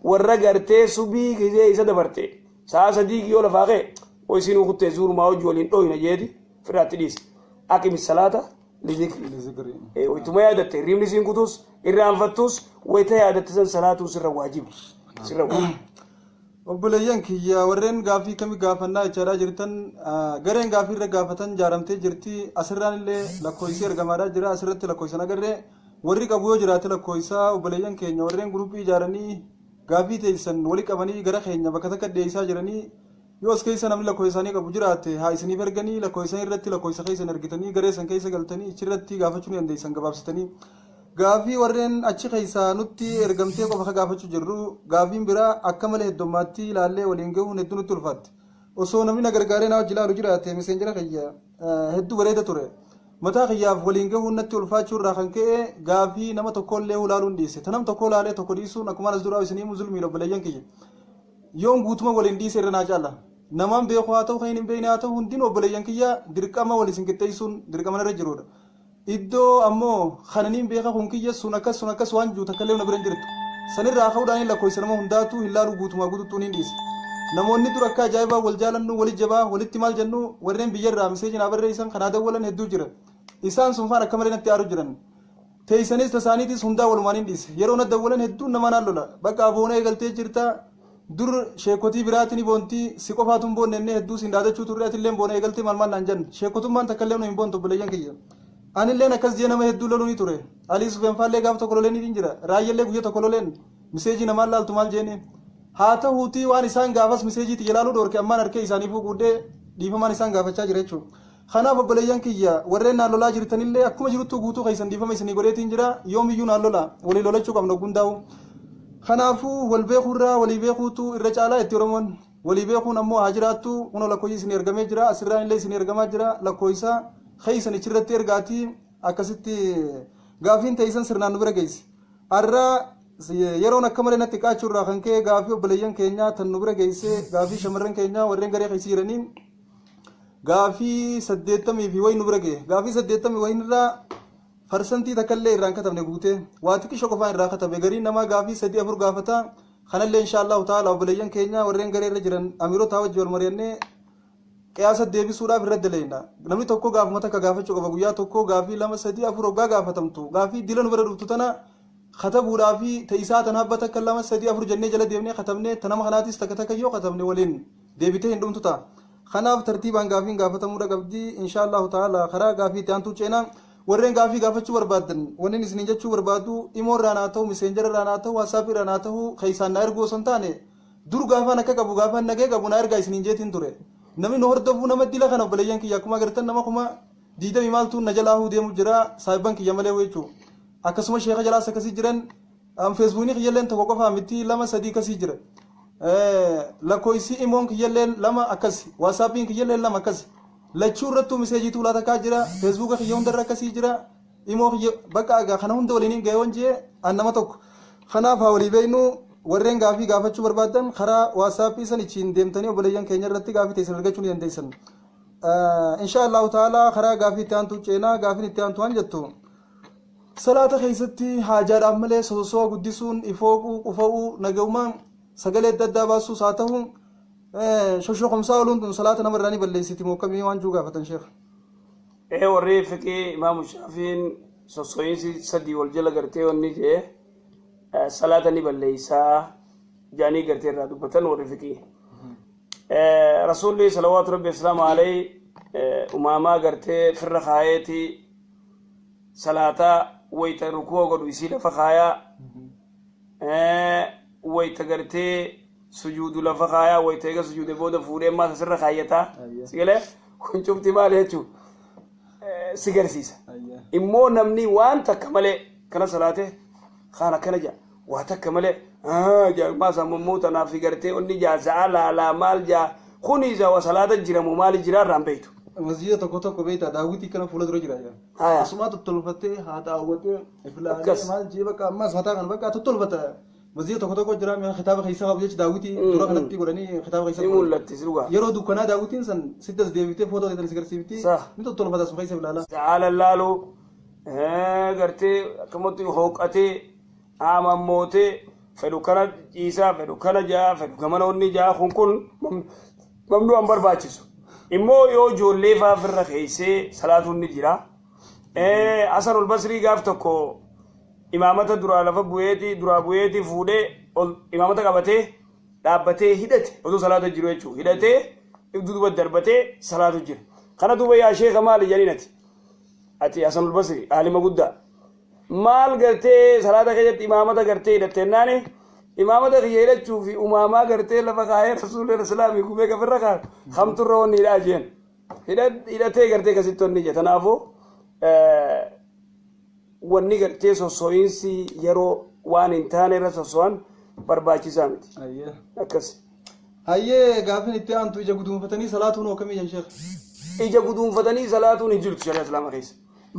Warra gartee subii gisee isa dabarte sa'a 3 yoo lafaa ka'e, oo isin kuttee zuurumaa hojii waliin dhooyina jeeti firraatti dhiise. أقم الصلاة لذكري. Wayituma yaadatte, hirribni siin kutus irraanfattus, wayita yaadatte san salaatuun sirra waajiba. Sirra waajiba. Obboleeyyan kiyya, warreen gaafii kami gaafannaa jechaadhaa jirtan, gareen gaafii irra gaafatan jaaramtee jirti. Asirraan illee lakkoofsi ergamaadhaa jira. Asirratti lakkoofsan agarree warri qabu yoo jiraate, lakkoofsa obboleeyyan keenya warreen guruppii ijaaranii gaafii teessan wali qabanii gara keenya bakka takka dhiyeessaa jiranii, yoo as keessa namni lakkoofsa isaanii qabu jiraate, haa isiniif erganii. Lakkoofsa irratti lakkoofsa keessan ergitanii, garee san keessa galtanii achirratti gaafachuu ni dandeessan gabaabsitanii. Gaafii warreen achi keessaa nutti ergamtee qofa ka gaafachuu jirru. Gaafiin biraa akka malee heddummaatti ilaallee waliin gahuun hedduu nutti ulfaatti. Osoo namni na gargaaree na wajji ilaalu jiraate Messengera kiyya, hedduu bareeda ture. Mataa kiyyaaf waliin gahuun natti ulfaachuu irraa kan ka'e gaafii nama tokkollee ilaaluun dhiise. Ta nam tokko ilaalee tokko dhiisuun akkuma as duraa isinii zulmii, obboleeyyan kiyya. Yoon guutuma waliin dhiise irra naa caala. Namaan beeku haa ta'u, kan hin beekne haa ta'u, hundinuu obboleeyyan kiyya, dirqama wal isin qixxeessuun dirqama irra jirudha. Iddoo ammoo kananiin beeka kun kiyya sun akkas sun akkas waan jiru takka illee na bira hin jirtu. Sanirraa ka'uudhaan lakkoofsa nama hundaatu hin laalu guutumaa guutuutti hin dhiise. Namoonni dur akka ajaa'ibaa wal jaalannu, wali jabaa, walitti maal jennu, warreen biyyarraa miseejii naa barreessan kanaa dawwalan hedduu jira. Isaan sun faan akka malee natti aaru jiran. Teessanis tasaaniitis hundaa walumaan hin dhiise. Yeroo na dawwalan hedduun nama naan lola. Bakka boona eegaltee jirta. Dur sheekotii biraatiin boontii si qofaatu hin boonne inni hedduu siin dhaadachuu turre, atillee boona eegaltee maal maal naan jenna. Sheekotummaan takka illee nu hin boontu, obboleeyyan kiyya. Anilleen akkas jee nama hedduu loluu ni ture. Alii Sufeenfaallee gaaf tokko loleen ni jira. Raayyallee guyya tokko loleen miseejii namaan laaltu maal jeeni. Haa ta'uutii waan isaan gaafas miseejii xiyya laaluu dhoorke ammaan harkee isaanii fuudhee dhiifamaan isaan gaafachaa jira jechuudha. Kanaaf obboleeyyan kiyya, warreen naan lolaa jirtanillee akkuma jiruttuu guutuu keessan dhiifama isinii godheetiin jira. Yoomiyyuu naan lola, walii lolachuu qabna hundaa'u. Kanaafuu wal beekuurraa walii beekuutu irra caalaa itti Oromoon walii beekuun ammoo haa jiraattu. Kunoo lakkoofsi isinii ergamee jira, asirraan illee isinii ergamaa jira. Lakkoofsa keessan ichirratti ergaatii akkasitti gaafiin teessan sirnaan nu bira geessi. Har'a yeroon akka malee natti qaachuurraa kan ka'e gaafii obboleeyyan keenyaa tan nu bira geesse, gaafii shamarran keenyaa warreen garee keessa jiranii gaafii 80 fi wayi nu bira ga'e. Gaafii 80 wayin irraa parsantii takka illee irraan katabne guute, waa xiqqisho qofaan irraa katabe. Gariin namaa gaafii sadii afur gaafata. Kanallee insha Allahu ta'ala obboleeyyan keenya warreen garee irra jiran amiirota wajji wal mari'annee qiyaasa deebisuudhaaf irra daleena. Namni tokko gaafuma takka gaafachuu qaba. Guyyaa tokko gaafii lama, sadii, afur hoggaa gaafatamtu, gaafii dila nu bira dhuftu tana katabuudhaa fi ta'isaa tan habba takka, lama, sadii, afur jennee jala deemnee katabnee, tanama kanaatis takka takka yoo katabne waliin deebitee hin dhumtu ta'a. Kanaaf tartiibaan gaafiin gaafatamuudha qabdi. Insha Allahu ta'ala karaa gaafii itti aantuu ceenaa. Warreen gaafii gaafachuu barbaadan, wanni isiniin jechuu barbaadu, imo irraan haa ta'u, Messenger irraan haa ta'u, WhatsApp irraan haa ta'u, keessaan na erguu osoo hin taane, dur gaafaan akka qabu gaafaan nagee qabu na ergaa isiniin jeetiin ture. Namni nu hordofuu nama dila kana, obboleeyyan kiyya, akkuma agartan nama 20,000 maaltu na jalaa deemu jira, saahibban kiyya malee jechuudha. Akkasuma sheeka jalaas akkasii jiran. Feesbuukni kiyyalleen tokko qofaa miti, lama sadii akkasii jira. Lakkoofsi imoon kiyyalleen lama akkasi, WhatsAppiin kiyyalleen lama akkasi. Lachuu irrattuu miseejii tuulaa takkaa jira. Feesbuuka kiyya hundarra akkasii jira. Imoo kiyya bakka egaa kana hunda waliin gahee wanjee an nama tokko. Kanaaf haa walii beeknu. Warreen gaafii gaafachuu barbaadan karaa WhatsAppii san ittiin deemtanii obboleeyyan keenya irratti gaafii teessan argachuu ni dandeessan. Insha Allahu ta'ala karaa gaafii itti aantu ceenaa. Gaafiin itti aantu waan jettu, salaata keessatti haajaadhaaf malee sososoo guddisuun, ifooquu, qufa'uu, nagaumaan sagalee adda addaa baasuus haa ta'u, shoshokomsaa ooluun tun salaata namarraa ni balleessiti moo akkamii waan juu gaafatan, sheekh. Ee, warri fiqii Imaamu Shaafiin sosso'iinsi sadii wal jala gartee wanni jee salaata ni balleessaa jaanii gartee irraa dubbatan warri fiqii. Rasuulli salawaatu rabbi islaamu alayhi umaamaa gartee firra kaayeeti salaataa. Wayta rukuu godhu isii lafa kaayaa, wayta gartee sujuudu lafa kaayaa, wayta eega sujuude booda fuudhee maas asirra kaayyataa. Sigalee kun cufti maali jechuu si garsiisa. Immoo namni waan takka malee kana salaate kaan akkana jaa, waa takka malee jaalmaa sammuu tanaaf gartee onni jaa sa'a laalaa maal jaa kuni isa wa salaata jiramu maali jira irraan beektu. Masjiida tokko tokko beektaa, daawwitii kana fuula dura jira. Haya. Asumaa tottolfattee haa taa'awwatee ifilaalee Akkas. maal jee bakka ammas mataa kana bakka tottolfata. Masjiida tokko tokko jira, mi'a kitaaba keessa qabu jecha daawwitii dura kanatti godhanii kitaaba keessa Ni godhan. mul'atti si dhugaa. Yeroo dukkanaa daawwitiin san sitti as deebitee footoo ta'e si garsiifti. Sah. Ni tottolfata sun keessa ilaalaa. Sa'aa lallaaluu gartee akkamatti hooqatee aamammootee fedhu kana ciisaa, fedhu kana jaa, fedhu gamana onni jaa, kun mamnuu an barbaachisu. Immoo yoo ijoollee faa firra keessee salaatuun ni jira. Hasan ul Basrii gaaf tokko imaamata duraa lafa bu'eeti, duraa bu'eeti fuudhee ol imaamata qabatee dhaabbatee hidhate osoo salaata jiru jechuudha. Hidhatee duuba darbatee salaatu jira. Kana duuba yaa sheeka maali jedhaniin, ati Hasanul Basri aalima guddaa maal gartee salaata keessatti imaamata gartee hidhatte jennaani, imaamata kiyya hidhachuu fi umaamaa gartee lafa kaayee rasuulli islaamii gubee kafirra kaa kamturra wanni hidhaa jeen hidhatee gartee kasitti wanni je. Kanaafuu wanni gartee sosso'iinsi yeroo waan hin taane irra sosso'an barbaachisaa miti akkas. Hayyee, gaafin itti aantu, ija guduunfatanii salaatuun hoo kamii jan, sheekh? Ija guduunfatanii salaatuun hin jirtu shari'a islaamaa keessa.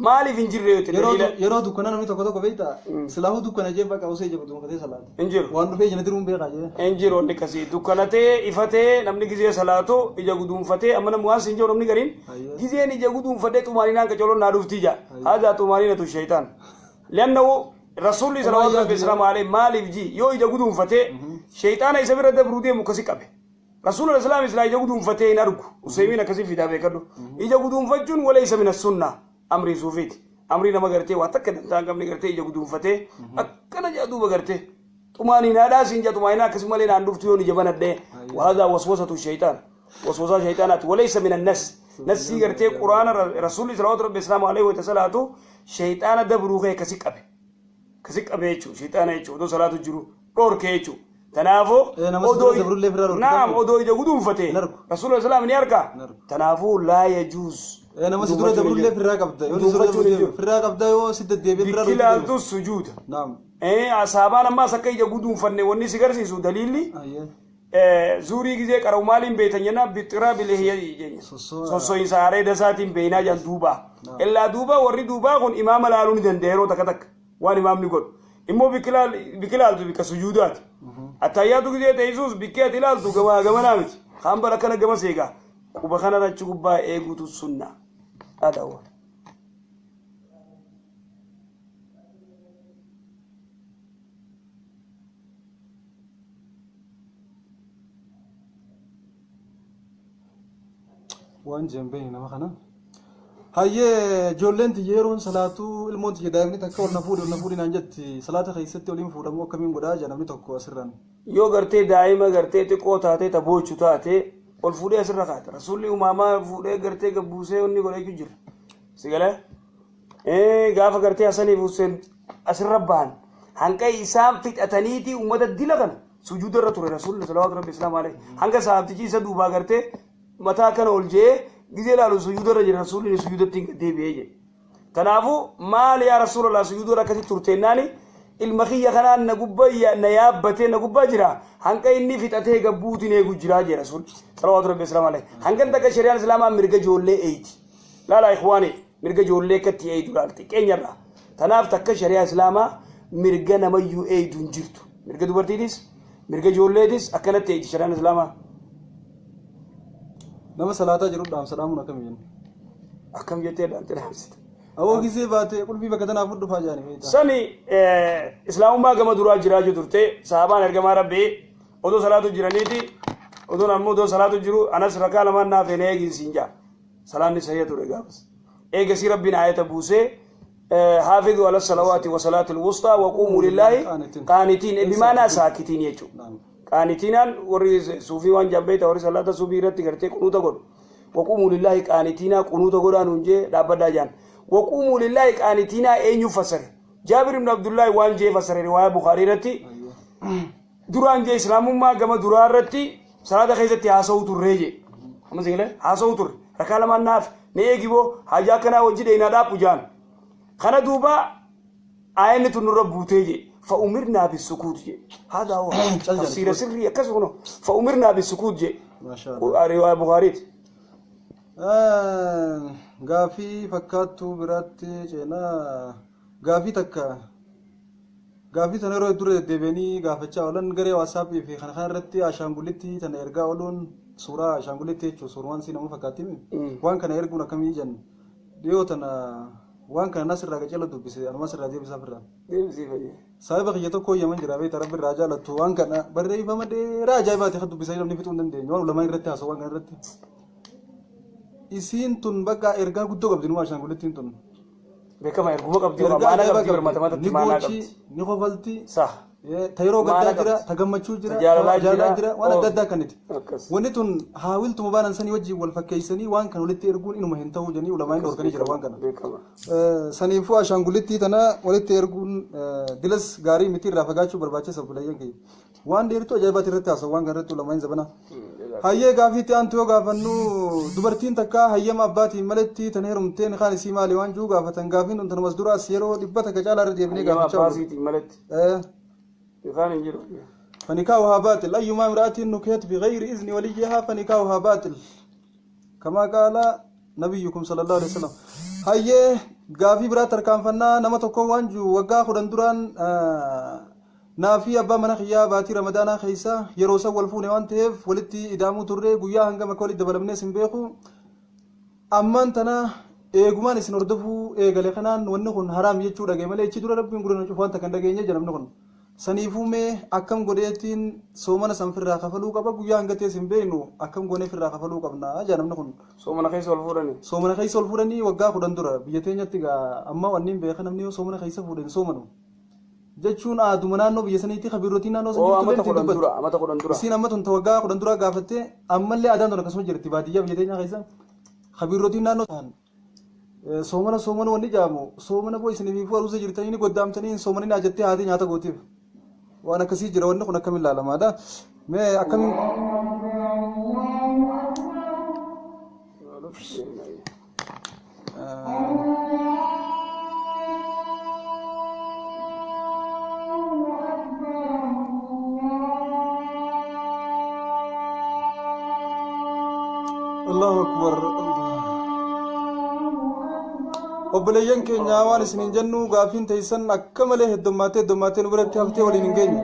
Maaliif hin jirre yoo ta'e? Yeroo dukkana namni tokko tokko beektaa, silaahuu dukkana jee bakka osoo ija guduunfatee salaata. Hin jiru. Waan dhufee ija diruun beekaa jee. Hin jiru wanni akkasii. Dukkanatee ifatee namni gizee salaatu ija guduunfatee, amma namni waan siin jiru namni gariin gizeen ija guduunfatee xumaaninaan qacoloon naa dhuftii jaa. Haadha xumaaniinatu shaytaan. Liannahu Rasuulli salawaatu rabbi islaamu alayhi maaliif ji yoo ija guduunfatee sheeyxaana isa bira dabruu deemu akkasi qabe. Rasuulul islaam islaa ija guduunfatee hin argu. Useymiin akkasii fidaa beekadhu. Ija guduunfachuun walaysa mina sunna amrii suufiiti. Amrii nama gartee waa takka dantaa hin qabne gartee ija guduunfatee akkana jedha duuba gartee. Xumaaniinaadhaa siin jedha xumaaniinaa akkasuma malee naan dhuftu yoon ija banadhee. Wahadhaa waswasatu shaytaan. Waswasaa shaytaanaati walaysa min annas. Nassii gartee quraana rasuulli salawaatu rabbi islaamu alayhi wa salaatu shayxaana dabruu kee akkasi qabe. Akkasi qabe jechuudha shayxaana jechuudha odoo salaatu jiru dhoorkee jechuudha. Tanaafuu Nama si dura dabrullee ofirraa dhorku. Naam odoo ija guduunfatee Hin argu. rasuulli islaam ni arga. Hin argu. Tanaafuu laa yajuuz. Nama si dura dabrullee ofirraa qabda. Yoo si dura Guduunfachuun hin dabrullee jiru. ofirraa qabda yoo si deddeebi'ee ofirraa Bikki dhorku. ilaaltu sujuuda. Naam. Asaabaan ammaas akka ija guduunfanne wanni si garsiisu daliilli Ayyee. zuurii gizee qara'u maaliin beektan jennaan bixxiraa bilehiyya jenna. Sossoo- Sosso'iinsa areeda isaatiin beeynaa jedhan duubaa. Illaa duuba warri duubaa kun imaama laaluu ni danda'a yeroo takka takka waan imaamni godhu. Immoo bikki ilaaltu bikka sujuudaati. Attayyaatu gizee teessuus bikki ati ilaaltu gamaa gamanaa miti. Kaan bara kana gama seegaa. Quba kana rachi gubbaa eeguutu sunna. Adaawwa. Waan jeen beeyni nama kana. Hayyee ijoolleen tiyya yeroon salaatuu ilmoon tiyya daa'imni takka ol na fuudhi ol na fuudhi naan jetti salaata keessatti oliin fuudhamu akkamiin godhaa jedha namni tokko asirraan. Yoo gartee daa'ima gartee xiqqoo taatee taboochu taatee ol fuudhee asirra kaata. Rasuulli uumamaa fuudhee gartee gabbuusee inni godhee jira. Si galee? Gaafa gartee Hasaniif Hussein asirra bahan hanqa isaan fixataniiti uummata dila kana sujuuda irra ture rasuulli salawaatu rabbi islaam alayhi. Hanga sahaabtichi isa duubaa gartee mataa kana ol je'ee gizee ilaalu sujuuda irra jira rasuulli sujuudatti hin deebi'ee jedhe. Kanaafuu maali yaa rasuulallah sujuuda irra akkasitti turteennaani ilma kiyya kanaan na gubbaa na yaabbatee na gubbaa jira hanqa inni fixatee gabbuutiin eegu jira jedhe rasuulli salawaatu rabbi islaam alayhi. Hangan takka shari'aan islaamaa mirga ijoollee eeyti. Laala ikhwaani mirga ijoollee akkatti eeydu laalte qeenyarraa. Tanaaf takka shari'aa islaamaa mirga namayyuu eeydu hin jirtu. Mirga dubartiitis mirga ijoolleetis akkanatti eeyti shari'aan islaamaa. Nama salaataa jiru dhaamsa dhaamuun akkam jenna. Akkam jettee dhaamte dhaamsite. Awoo gisee baatee qulfii bakka tanaaf dhufaa jedhani beektaa. Sani islaamummaa gama duraa jiraachuu turte sahabaan ergamaa rabbii odoo salaatu jiraniiti odoon ammoo odoo salaatu jiru anas rakaa lamaan naaf hin eegin siin jaa salaanni sahiha ture gaafas eegasii rabbiin ayata buusee haafidu ala salawaati wa salaati alwustaa wa quumuu lillaahi qaanitiin bimaanaa saakitiin jechuudha. Naam. Qaanitiinaan warri suufii waan jabbeeta warri salaata suufii irratti gartee qunuuta godhu. Waquumuu lillaahi qaanitiinaa qunuuta godhaa nuun jee dhaabbadhaa jaan. Waquumuu lillaahi qaanitiinaa eenyu fassare? Jaabir ibn Abdullaahi waan jee fassare riwaayaa Bukaarii irratti duraan jee islaamummaa gama duraa irratti salaata keessatti haasa'uu turree jee. Amma si galee haasa'uu turre rakaa lamaan naaf na eegiboo haajaa akkanaa hojii dheeyinaa dhaabbu jaan. Kana duuba aayanni tun nurra buutee jee. فأمرنا بالسكوت جي هذا هو تفسير سري كسرنا فأمرنا بالسكوت جي Maashaa Allah. رواية بخاري Gaafii fakkaattuu biraatti ceenaa gaafii takka gaafii tana yeroo dura deddeebi'anii gaafachaa oolan garee waasaappii fi kana kana irratti ashaangullitti tana ergaa ooluun suuraa ashaangullitti jechuun suuraan si nama fakkaatti waan kana erguun akkamii jenna dhiyoo tana waan kana nas irraa qaceela dubbise anumas irraa deebisaaf irraa. Saahiba kiyya tokko yaman jira beektaa rabbi irraa jaalattu waan kana barreeffama dheeraa ajaa'ibaati kan dubbisanii namni fixuu hin dandeenye waan ulamaa irratti haasa'u waan kana irratti. Isiin tun bakka ergaa guddoo qabdi numa ashaangulittiin tun. Beekama erguma qabdi Ergaa maana ajaa'ibaa qabdi barmaata Ni maanaa goochi, qabdi. ni kofalti, Sah. ta yeroo gaddaa Maana jira, qabdi. ta gammachuu jira, Ta jaalalaa ta jaalalaa jira. jira, waan adda addaa kaniti. Akkas. Wanni tun haawiltuma baanan sanii wajjin wal fakkeessanii waan kan walitti erguun inuma hin ta'uu jedhanii ulamaan dhorkanii jira waan kana. Beekama. Saniifuu ashaangulittii tana walitti erguun dilas gaarii miti irraa fagaachuu barbaachisa bulayyan kiyya. Waan dheertuu ajaa'ibaati irratti haasa'u waan kana irratti ulamaan zabana. Hayyee gaafiitti aantu yoo gaafannu dubartiin takka hayyama abbaatiin maletti tan heerumteen kaan isii maali waan jiru gaafatan gaafiin tun tanumas duraas yeroo dhibba takka caalaa irra deebinee Hayyama gaafachaa abbaa oolu. siitiin malatti. Ifaan hin jiru. فنكاحها باطل أيما امرأة نكحت بغير إذن وليها فنكاحها باطل كما قال نبيكم صلى الله عليه وسلم. Hayyee gaafii biraa tarkaanfannaa nama tokko waan jiru waggaa 10 duraan naafii abbaa mana kiyyaa baatii ramadaanaa keessa yeroo san wal fuune waan ta'eef walitti idaamuu turre guyyaa hangam akka walitti dabalamnees hin beeku. Ammaan tana Eegumaan isin hordofuu eegale kanaan wanni kun haraam jechuu dhagaye malee achi dura Rabbiin gurra na cufu wanta kan dhageenye jira namni kun. Saniifuu mee akkam godheetiin soomana san firraa kafaluu qaba, guyyaa hanga ta'es hin beeknu, akkam goonee firraa kafaluu qabna jaa namni kun. Soomana keessa ol fuudhanii. Soomana keessa ol fuudhanii waggaa 10 dura biyya teenyatti gaa amma wanni hin beekan namni yoo soomana keessa fuudhe hin soomanu. Jechuun aaduma naannoo biyya saniitti kabiirrotiin naannoo san Oo jirtu amata illee ittiin 10 dubbatu. dura, amata 10 dura. Isiin amma tun ta waggaa 10 dura gaafattee ammallee aadaan tun akkasuma jirti baadiyyaa biyya teenyaa keessa kabiirrotiin naannoo ta'an. Soomana soomana wanni jedhamu soomana boo isinii fi aruusa jirtanii ni goddaamtanii hin soomaninaa jettee haati nyaata gootiif. Waan akkasii jira, wanni kun akkamiin ilaalamaadha? Mee akkamiin? Allahu akbar. Allah. Obboleeyyan keenya, waan isiniin jennu gaafiin teessan akka malee heddummaatee heddummaatee nu biratti haftee waliin hin geenye.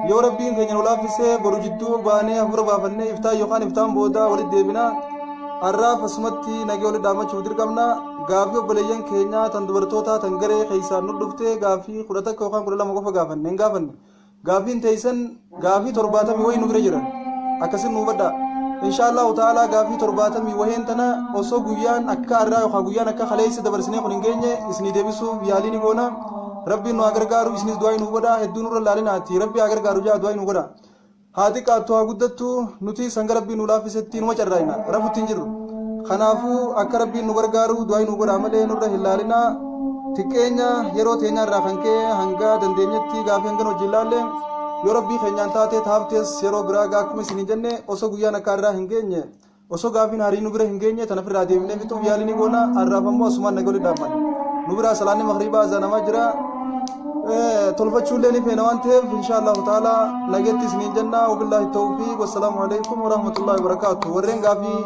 Yoo Rabbiin keenya nu laaffisee boru jidduu baanee hafuura baafannee iftaan yookaan iftaan booda walitti deebinaa. Har'aaf asumatti nagee walitti dhaammachuuf dirqamna. Gaafii obboleeyyan keenyaa tan dubartootaa tan garee keessaan nu dhuftee gaafii 11 yookaan 12 qofa gaafanne hin gaafanne. Gaafiin teessan gaafii 70 wayii nu bira jira. Akkasin nu hubadhaa. Insha Allahu ta'ala gaafii 70 waheen tana osoo guyyaan akka har'aa yookaan guyyaan akka kaleessa dabarsinee kun hin geenye isinii deebisuuf yaalii ni goona. Rabbiin nu haa gargaaru, isinis du'aa nu godhaa, hedduu nurra laalinaati. Rabbi haa gargaaru jaa du'aa nu godhaa. Haa xiqqaattu haa guddattu nuti sanga Rabbiin nu laaffisetti numa carraayna, rafutti hin jirru. Kanaafuu akka Rabbiin nu gargaaru du'aa nu godhaa malee nurra hin laalinaa. Xiqqeenya yeroo teenyaa irraa kan ka'e hanga dandeenyetti gaafii hangan hojii ilaalle, yoo Rabbii keenyaan taate taaftes yeroo biraa gaa akkuma isin hin jenne osoo guyyaan akka har'aa hin geenye, osoo gaafiin harii nu bira hin geenye tana ofirraa deemnee fixuuf yaalii ni goona. Har'aaf ammoo asumaan nagaa walitti dhaabbanna. Nu biraa salaanni magriibaa azaanamaa jira. Tolfachuullee ni feena waan ta'eef insha Allahu ta'ala nageetti isiniin jenna. Wabillaahi tawfiiq, wassalaamu alaikum warahmatullahi wabarakaatu. Warreen gaafii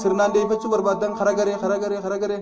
sirnaan deebifachuu barbaadan karaa garee karaa garee karaa garee.